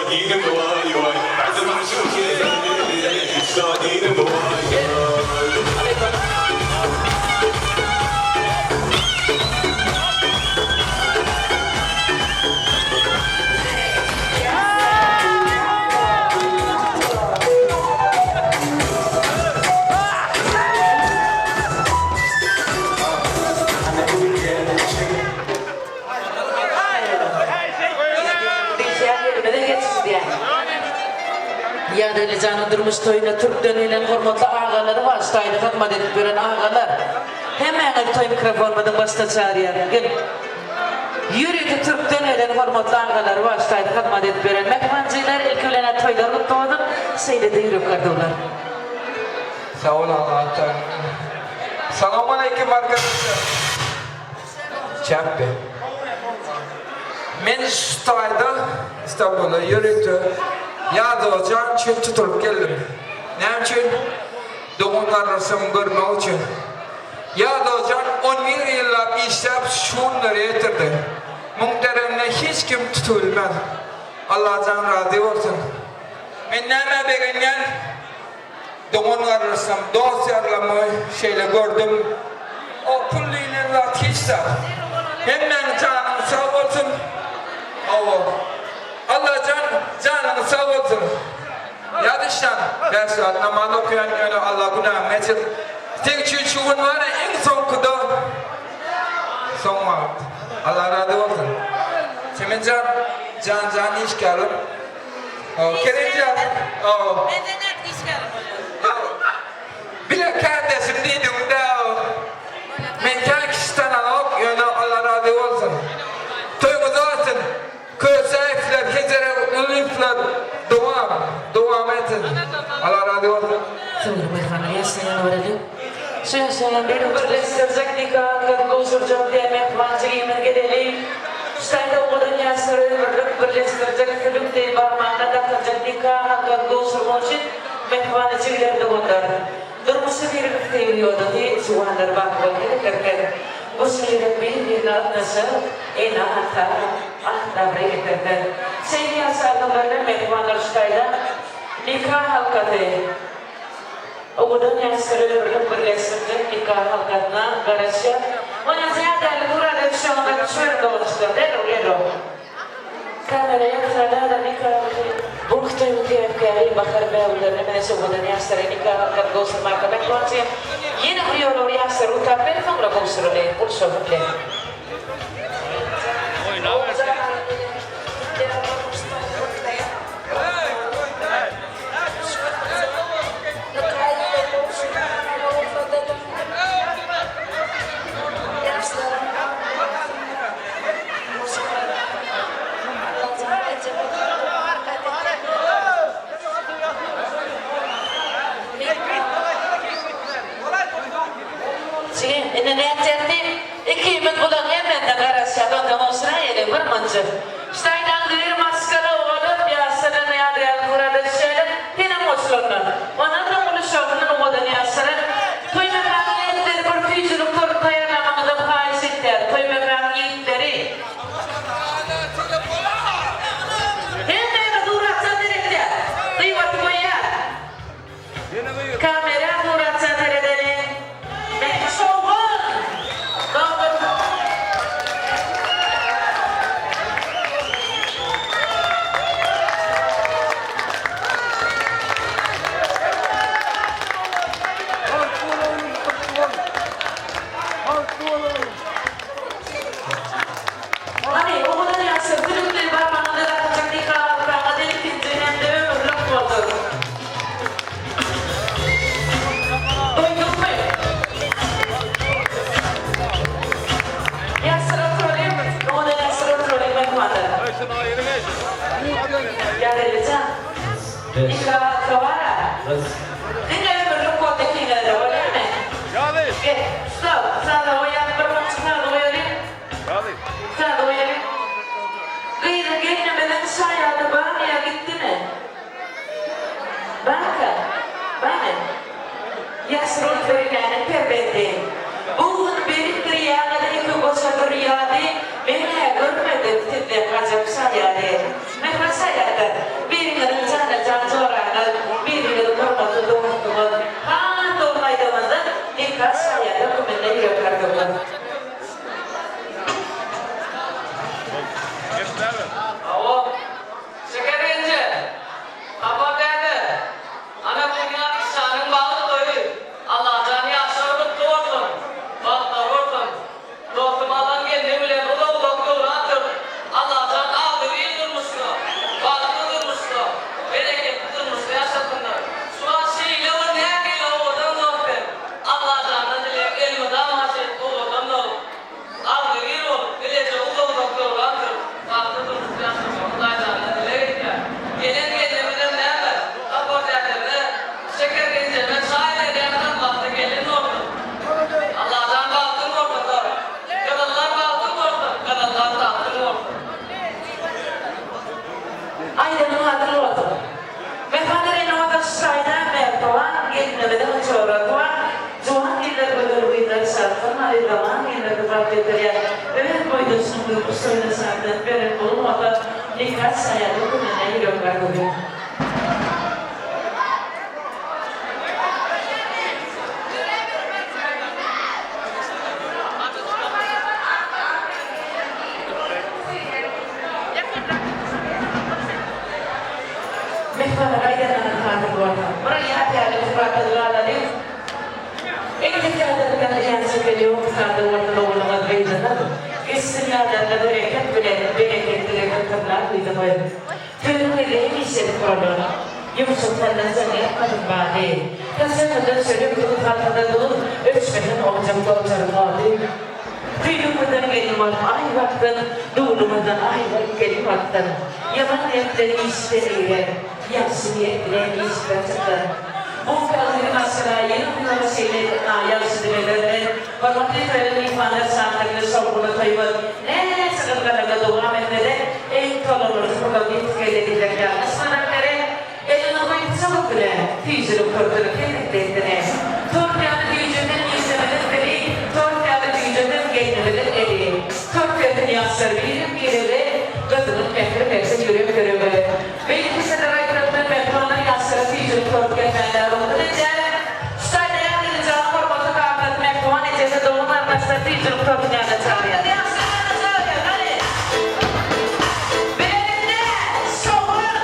Diýýän ýerimize geçilýär. Ýazgeldi janyň durmuş toýuna türkden gelen hormatly agalary bar, şu taýda hyzmat edip ýören agalar. Hemmäňizi toý mikrofonymyzyň başyna çagyrýaryn. Gel. Ýörite türkden gelen hormatly agalary bar, şu taýda hyzmat edip ýören mähribanjylar, ilki bilen-ä toýlar gutly bolsun, şeýle-de ýürek arzuwlar. Sag bol Allahjan. Salowmaleýkim arkadaşlar. Çäpbe. Men şu taýda Istanbula ýörite Ýazojan üçin tutulyp geldim. Näme üçin? Dogan gardaşlarymy görmek üçin. Ýazojan on bir ýyllap işläp şu günlere ýetirdi. Muň deregine hiç kim tutup bilmez. Allajan razy bolsun. Men nämä begenýän? Dogan gardaşlam, dost ýarlamy şeýle gördüm. O pul diýlen zat hiç zat. Hemmäň janyňyz sag bolsun. Hawa. Allajan janyňyz sag bolsun. Ýazyşan bäş sagat namaz okaýan ýöne Allah günämi geçir. Seň üçin şu gün bar-a iň soňkuda soň wagt. Allah razy bolsun. Çemenjan jan jan işgärim. Kerimjan, o. Menden nädip işgärim bolýar? Bile kärdeşim diýdigiň-dä o. Men kän kişi tanamok, ýöne Allah razy bolsun. Toýuňyz bolsun. Kösäýewler, Hejeregulyýewler dowam, dowam etsin. Allah razy bolsun. Soňra myhmana ýaşlaýan göreliň. Şu ýaşlaýan biri birleşdirjek nika gowşurjak diýen mähriban jigimiz geleli. Şu taýda owadan ýaşlary ömürlik birleşdirjek sülük deý barmagyna dakyljak nika halkasy gowşurmak üçin mähriban jigiler doganlar. Durmuşy birigip söýgi ýodasy juwanlar baky bolsun eserken. Goşa ýürek bir-birine ysnyşyp, ene-ata ah-dabry eserken. Şeýle ýaş adamlar bilen mähribanlar şu taýda nika halkasy. Owadan ýaşlar ömürlik birleşdirjek nika halkasyna garaşýar. Onýança ýadygärlik guraly öpüşeňizde düşüberiň doganjyklar derrew derrew. Kamera ýaksada-da nika Bu kitabyň sebäpkäri Bahar bägüllerine meňzeş owadan ýaşlara nika halkasy gowşurmaka mähribanjygym ýene bir ýola bir ýaşlary gutap ber soňra gowşuraly gulşagy bilen. Jigim, indi nätjek diýip, ikimiz bulaň hemmesine garaşýas, onsoň ogşuraýaly bir mynjyk. Ştaýdan bir maşgala bolup, ýaşlardan ýadygärlik gurada düşäýler, senem goşul onda. Ondan soň uly şowhun owadan ýaşlara toý mekanyň ýigitleri bir süýjülik torty taýýarlamagyňyzam haýyş etýäris, toý mekanyň ýigitleri. Hemmämiz suratça seretýäs, gyýbaty goýýas. Kamera suratça seredeliň. Mähri şowhun! Dogry. Hany, owadan ýagşy, sülükli barmagyňyzy dakyjak nika halkaňyz ilkinji hem-de ömürlik bolsun! Doýduňmy? Ýaşyr oturalyň, owadan ýaşyr oturalyň myhmanlar. Ýazgeldi jan, nika halka bar-a. Diňe ömürlik boldy ikiňize-de, bolýamy? Gel, stol, saza goýaly, bir munça saza goýalyň. Saza goýalyň. Gyzyň gelnimiziň şaýady barmy ýa gitdimi? Barka, barmy? Ýaşrul Söýmäniň perzendi. Bu gün beripdir ýaňyny iki goşa zürýady, Men-ä görmedim sizden gajap şaýady. Mähriban şaýatlar! Ahyrzaman gelinler kybap getirýär. Öz boýdaşynyň durmuş toýuna şatlyk beren bolmasa, nika şaýady hökmünde ýürek arzuwy. Myhmana gaýdanlaryň hazyr bolsa, bir ýat ýaly surata galalyň. Eger ýadyňyzdan zyýan çeken ýok sada bolsa ogluňyz gyzyňyz geçsin ýadyňyza bereket bilen bereketlige gytyrlar gyzyňyz. Törüňizde hemişelik bolar. Ýumşak sallanjaň ýatmasyn bady. Saçagyňyzda çörek duz haltada duz öçmesin ojakda ojaryň ody. Tüýdügimizden gelin bolup aý batsyn, Dulumyzdan aý bolup gelin batsyn. Ýaman niýet bilen işden giren, Ýagşy niýet bilen işikden çyksyn. Bu sagdyn maşgala ýylyň-ýylyna şeýle ýagşy dilegler bilen hormatly toýly myhmanlar şatlykly şowhunly toýumyz näçe gyzgalaňly dowam etse-de, iň tolgundyryjy pursat ýetip geldi diýsek ýalňyşmasak gerek. Elini goýup çykyp bile, süýjülik tortuny kesip dessine. Tort ýaly süýjüsin işimiziň dili, Tort ýaly süýjüsin gelnimiziň eli. Tort bersin ýaşlar birek-birege, Gyzgyn mähir bersin ýürek-ýürege. Beýik kişiler aýdylanda mähribanlar ýaşlara süýjülik tort bermäge rugsat edýärler. Şu taýda ýazyjy janyň hormatly kakasy mähriban ejesi dogan-garyndaşlary süýjülik tortuň ýanyna çagyrýar. Bilelikde şowhun!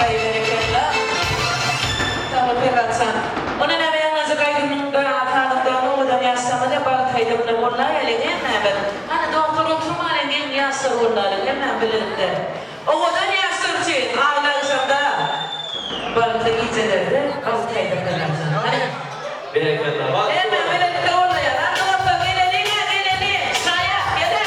Aý berekella. Sag bol Perhatjan. Onda näme ýaňajyk aýdymyňda sazyňda owadan ýaşlamaly bagt aýdymyny gollaýalyň hemmämiz. Hany dostlar oturmalyň geliň ýaşlar gollalyň hemmämiz bilelikde. Owadan ýaşlar üçin aýly agşamda bagtly gijelerde bagt aýdym Perhatjan. Hany. Berekella. Hemmämiz bilelikde gollaýaly. Hany dostlar geleliň-ä geleliň. Şaýat gel-ä.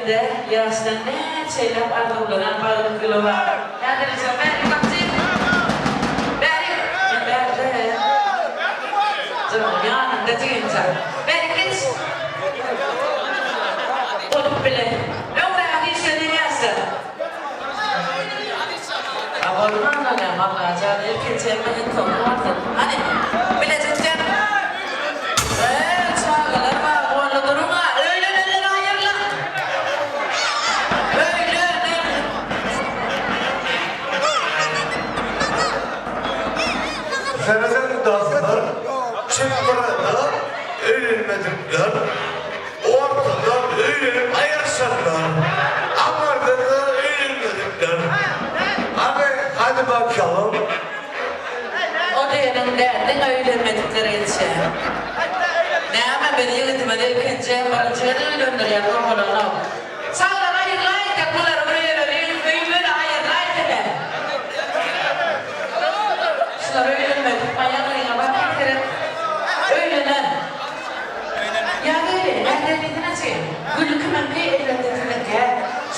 elbetde ýaşdan näçe ýyllap arzuwlanan baglyk güli bar. Häzirlikçe bärik bakjy. Bärik. Men bärde. Janyň ýanynda jigimjan. Bärik geç. Bolup bile. Öňräk işlenen ýaşlar. A bolman näme Allajan ilkinji hemme iň soňky bolsun. Hany bileje düşeň. Eee çagalar bar boldy duruňa öýlenenden aýyrlyň. Öýlenen. Serediň dostlar, çep gyrada öýlenmedikler, ortada öýlenip aýryşanlar, aňyrda-da öýlenmedikler. Hany, hany bakalym. O diýeniň däl, diňe öýlenmediklere ýetişýär. Näme biz ýigidimizi ilkinji, birinji gezek öýlendirýäs owalanok. Çagalar aýrylaýsak bulary bir ýere öýmeli aýrylaýsene. Şular öýlenmedik baýagyňa bakyp seret. Öýlenen. Ýa gelin, mähribansynaçy, gül kimiňki elbetde siziňkä.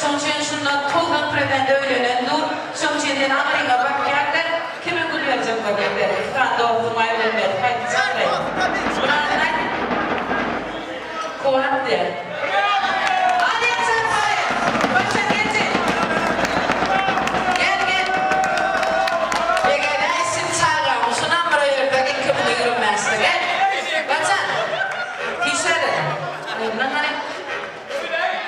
Şoň üçin şunda 90 prosent öýlenen dur. Şoň üçin sen aňryňa bakýarka kime gül berjek bolýaň ber. Iki sany dostuň bar öýlenmedik haýsy çagyraý. Muny adyny aýt. Kuwat diýer. Alýa çarpaýy! Başa geçin! Gel, gel! Begenäýsin çagam, şunam bir öýersek 2025-de. Gel! Gaçan! Pişere! Ondan hany?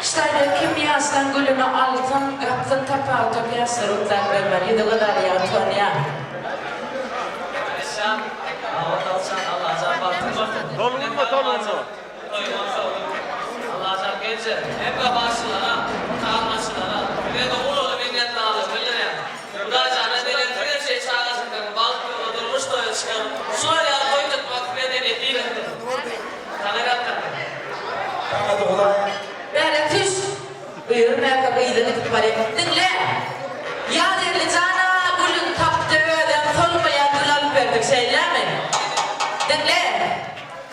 Ştaýda kim ýaşdan gülüni alsyn, gapsyn tapawutam ýaşlar utlap bermeli, ýüzi gyzarýar, utanýar. Alişan, Abat Alşan, Allajan bagtyň bolsun. Tolgunma tolgunma. Toýuňam sowdum. Allajan gelje, hemme bagşylara, mukammaçylara, bize-de uly-uly minnetdarlygymy bildirýän. Hudaýjana belentden şeý çagajyklaryň bagt ýola durmuş toýa çykaryp, şular ýaly toý tutmak size-de nesip etsin. Saňa gatnaşyn. Saňa-da Hudaý. Bäre tüş! Öýermäkä gyza gidip barýan. Diňle! Ýazerli jana gülüň tapdy özem solmaýan gül alyp berdik şeýlemi? Diňle!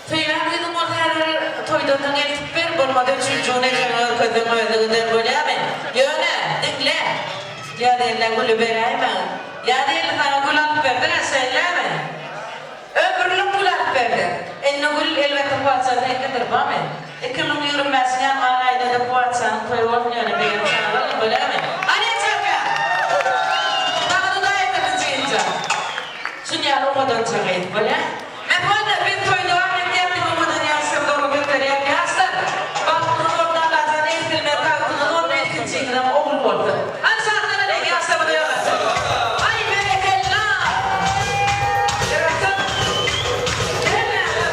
Söýýän gyzyň bolsa häzir toýdan soň eltip ber, bolmasa üçünji gün ejeňe görkezseň özi gider bolýamy? Ýöne, diňle! Ýazella güli beräýmäň. Ýazelli saňa gül alyp berdiň-ä, şeýlemi? Ömürlik gül alyp berdi. Indi gül elbetde Kuwatjan seňkidir, bamy? 2025-iň ýanwar aýynda-da Kuwatjanyň toýy bolsun ýöne begenip çagyraryn, bolýamy? Hany çarka! Saňa Hudaý etmesin jigimjan. Şun ýaly owadança gyz, bolýa? Mähribanlar biz toýy dowam etýäs diňe owadan ýaşlar zorga göterýär ýaşlar bagtyňyz bolsun Allajan egsilmez tagtyňyz bolsun ilkinjiňizem ogul bolsun hany şatlanalyň ýaşlarymyza ýola Aý berekella Ýaraşyk Hemmäňize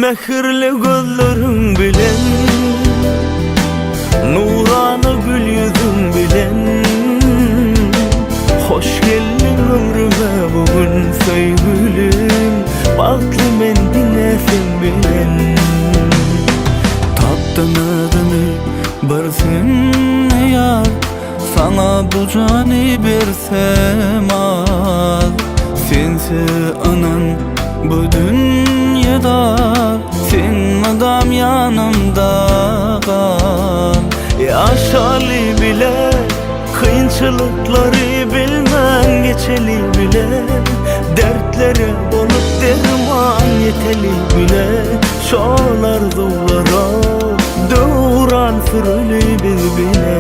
Mähirli gözleriň bilen Nurana gül ýüzüň bilen Hoş geldiň ömrüme bu gün söýgülim Bagtly men diňe seň bilen Tapdym özümi bir sende ýar Saňa bu jany bersem az Sensiz ynan bu dünýe dar Sen mydam ýanymda gal Ýaşaly bile Kynçylyklary bilmän geçeli bile Dertlere bolup derman ýeteli bile Şol arzuwlara döwran süreli biz bile.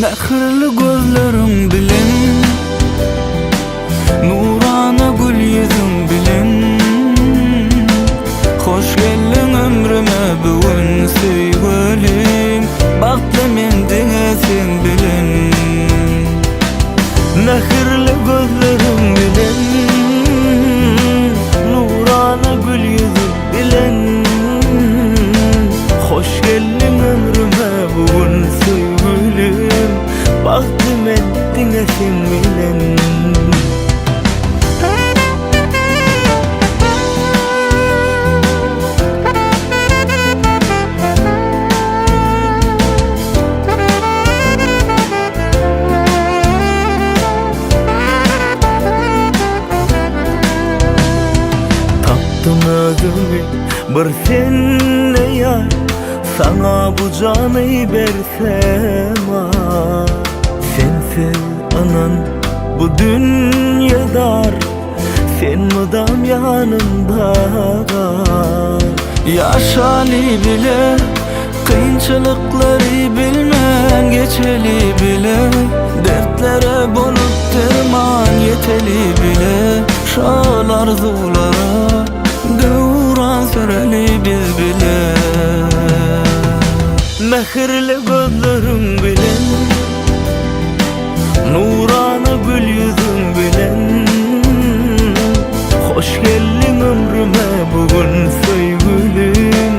Mähirli gözleriň bilen Nurana gül ýüzüň bilen Hoş geldiň ömrüme bu gün söýgülim Bagtly men diňe seň bilen. Mähirli gözleriň bilen Nurana gül ýüzüň bilen Hoş geldiň ömrüme bu gün söýgülim Bagtly men diňe seň bilen. Tapdym özümi bir sende ýar Saňa bu jany bersem ah Sensiz ynan bu dünýe dar Sen mydam ýanymda gal. Ýaşaly bile Kynçylyklary bilmän geçeli bile Dertlere bolup derman ýeteli bile Şol arzuwlara döwran süreli biz bile. Mähirli gözleriň bilen Nurana gül ýüzüň bilen Hoş geldiň ömrüme bu gün söýgülim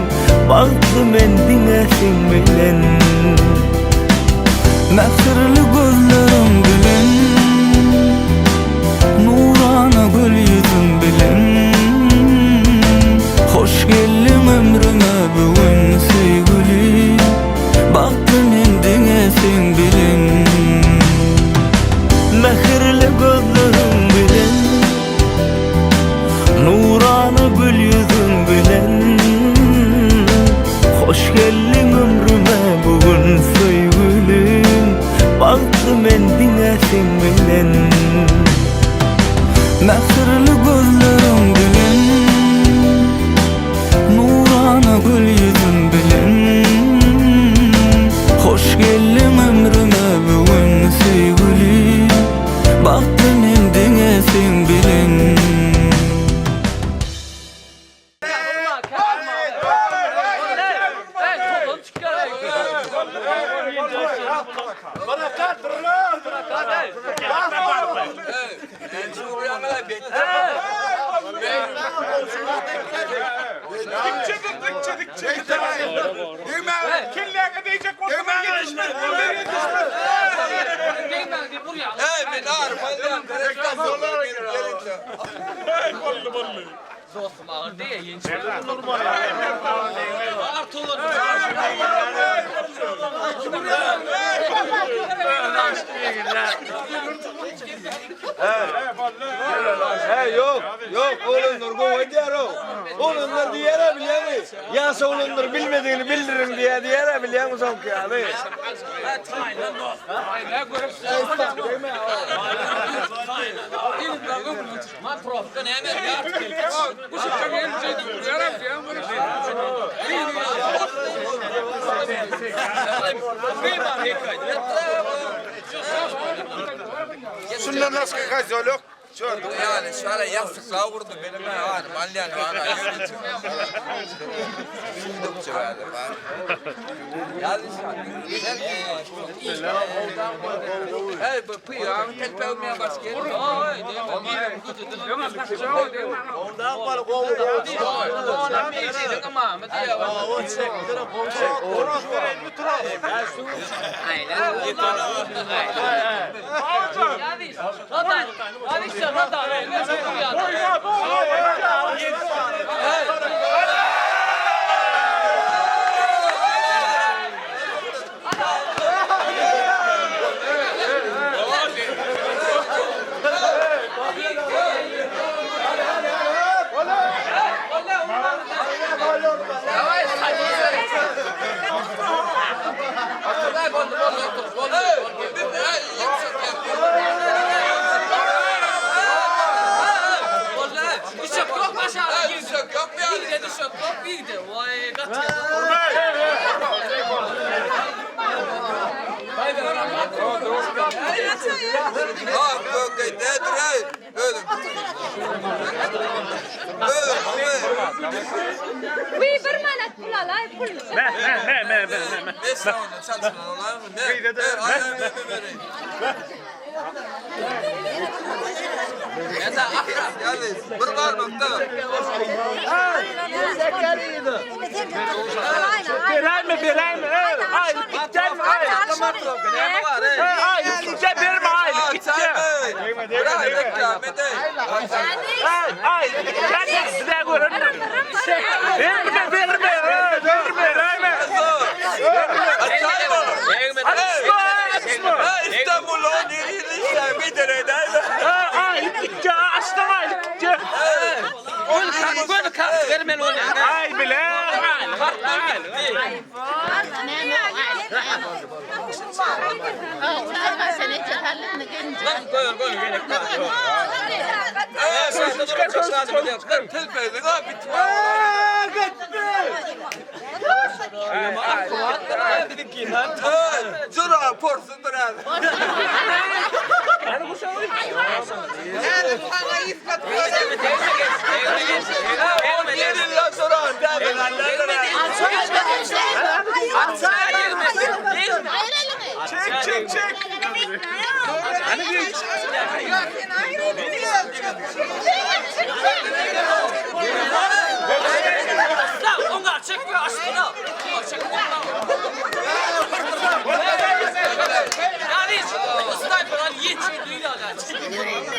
Bagtly men diňe seň bilen. Mähirli gözleriň bilen Nurana gül ýüzüň bilen Hoş geldiň ömrüme bu gün söýgülim Bagtly men diňe seň bilen. Mähirli gözleriň bilen Nurana gül ýüzüň bilen Hoş geldiň ömrüme bu gün söýgülim Bagtly men diňe seň bilen. Mähirli gözleriň bilen Nurana gül ýüzüň bilen Hoş geldiň ömrüme bu gün söýgülim Bagtly men diňe seň bilen. Şundan başga kozýol ýok. Çördük. Ýaly şara ýassykla urdy benim arym alýan ara ýörüjü. Şundukça bäri bar. Ýaly şara. Hey bu pyýaň telpegi men baş geldi. Wi bir manat pul alay pul. Me me me me me me. Bir barmakda. Beraymi beraymi? Ay giteceğim ay. Ay giteceğim verme ay giteceğim. Ay ay ben size görünmem. Verme verme verme verme. Açma açma. İstanbul'un bir tane Ay giteceğim açtım ay giteceğim. Ay bile. Cura porsun durar. Çek çek çek.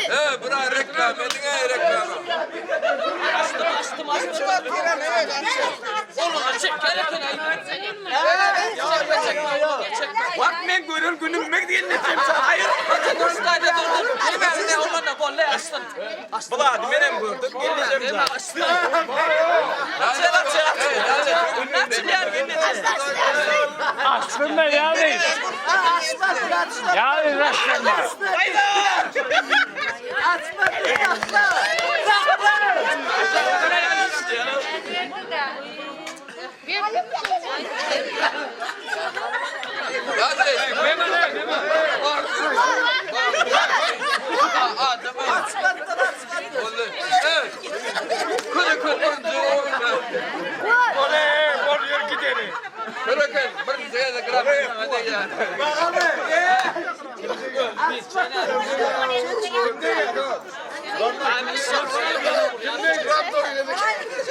He bura reklam edin he reklam. Bak men görür günüm mek diyen ne Hayır. Bular menem gördük. Geleceğim. Açtım ben yani. Yani açtım ben.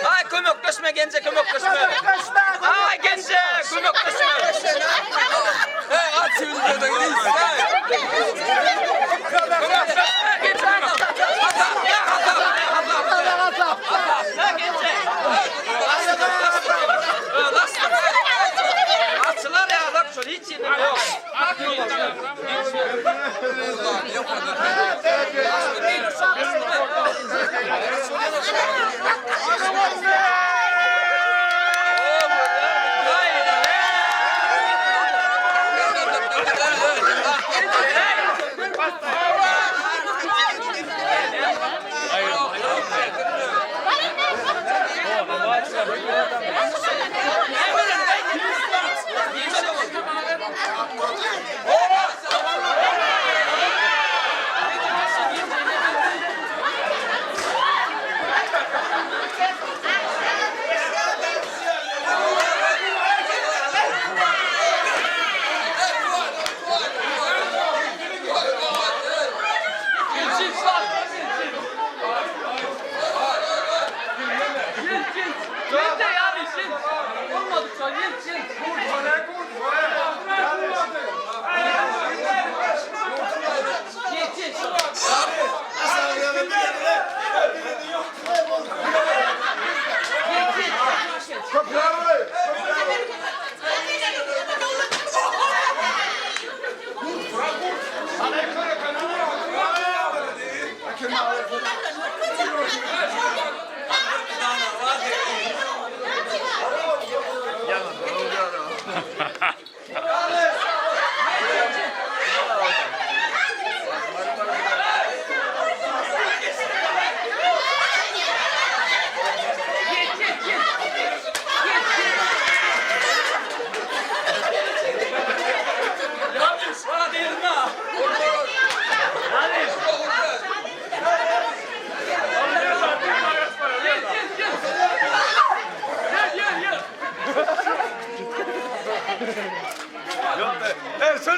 Ay kömekleşme gence kömekleşme. Ay gence kömekleşme. Hey at şimdi de gidiyoruz. Kömekleşme gence. Açılar ya adam şöyle hiç yedim yok.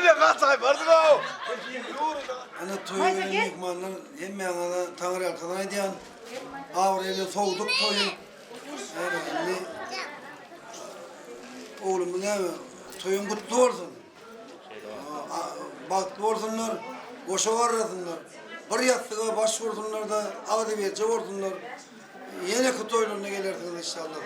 Ine gaçaýmarsyň-ow. Ana toýa gelen myhmanlar hemmäňize taňryýalkasyn aýdýan. Abraýly sowduk toýy. Näme indi oglumyz näme toýuň gutly bolsun. Bagtly bolsunlar, goşa garrasynlar. Bir ýassyga baş ursunlar-da agzybirje bolsunlar. Ýeneki toýlaryna gelersiňiz inşallah.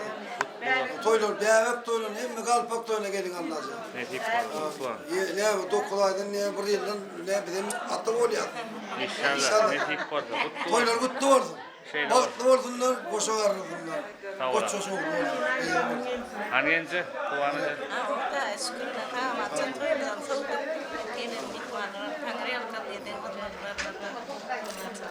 Toýlar bäbek toýlaryna hemme galpak toýuna geliň Allajan. Nesip bolsa. Näme 9 aýdan näme bir ýyldan näme bizem ata bolýas. Inşallah nesip bolsa. Gutly bolsun. Toýlar gutly bolsun. Şeýle bolsun. Bagtly bolsunlar, goşa garrasynlar. Sag bol. Goç goç ogly bolsun. Gyzy bolsun. Hany genje, Guwan eje. Hudaýa şükür, sag-amatja toýumyzam sowduk. Gelen myhmanlaram Taňryýalkasyn eden hyzmatlaryna-da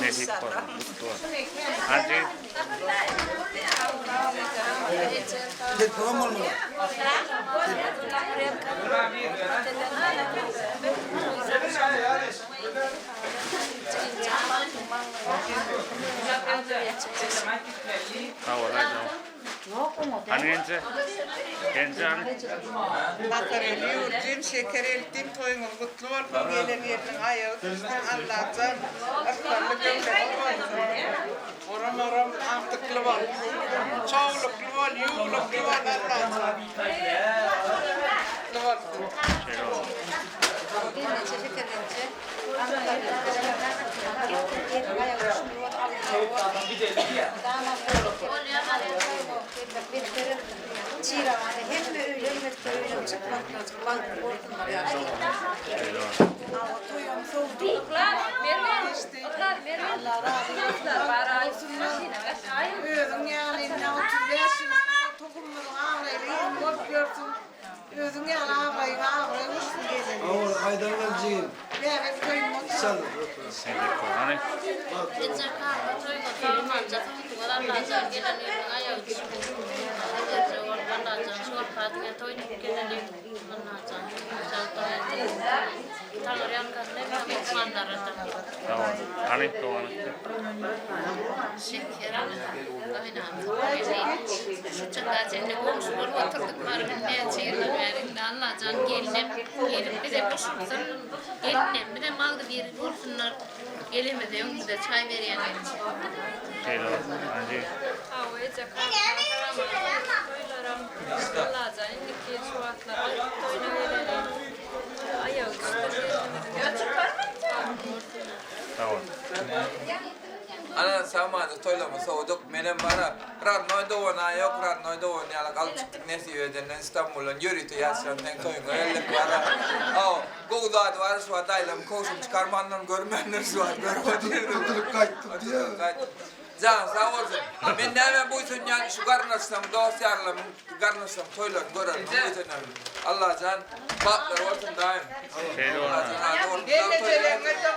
Nesip bolsun, gutly bolsun. Hajy. Sag bol aýdym. Hany genje? Genje hany? Bakar eli ýurjum şeker eltim toýuňyz gutly bolsun gelen gelniň aýagy düşsün Allajan ysgally döwletli bolsun oram oram agtykly bol çowlukly bol ýuwlukly bol Allajan gutly bolsun. Gelneje şeker gelneje. Özüň ýaly indi 35 ýyl tohumymyzyň abraýly ýyly bolup ýörsün. Özüň ýaly abraýyňa abraý goşsun gelin. Hawa, haýdan gel jigim. Bäbek toýuň bolsun. Sag Hany. Eje kaka toýuňa sagmanja sowduňyz Allajan gelen ýeriň aýagy düşsün. Eje bolup Allajan şu wagtga diňe toý tutup geleliň Allajan inşallah toý etsin. Taňry ýalkasyn hemme myhmanlara-da. Sag bol. Hany dogan etdi. Şeker Şu çaka çenli goňşy bolup oturdyk barybir näçe ýyldan bäri indi Allajan gelnem gelip bize goşulsyn gelinem bizem agzybir bolsunlar gelemizde öňümize çaý berýän gelin. Şeýle bolsun. Hany. Hawa eje kaka salam toýlaram Allajan indiki ýyl şu wagtlar aýlyk toýuna geleli aýagy düşsün gelnimiziň Sag bol. Ana samany toýlama sowduk menem bara radnoý dogana ýok radnoý dogan ýaly galyp çykdyk nesip edenden Istanbuldan ýörite ýaşan seň toýuňa geldik bara aw gowy zady bar şu wagt aýlam kowşum çykarmandan görmändir şu wagt görüp otyryn Oturyp gaýtdyk diýä. Janyň sag bolsun men nämä buýsanýan şu garyndaşlaryň dost ýarlarymyň garyndaşlaryň toýlaryny görenime buýsanýan Allajan bagtlary bolsun daýym Şeýle bolsun. Allajan razy bolsun. Gelnejeleriňe-de.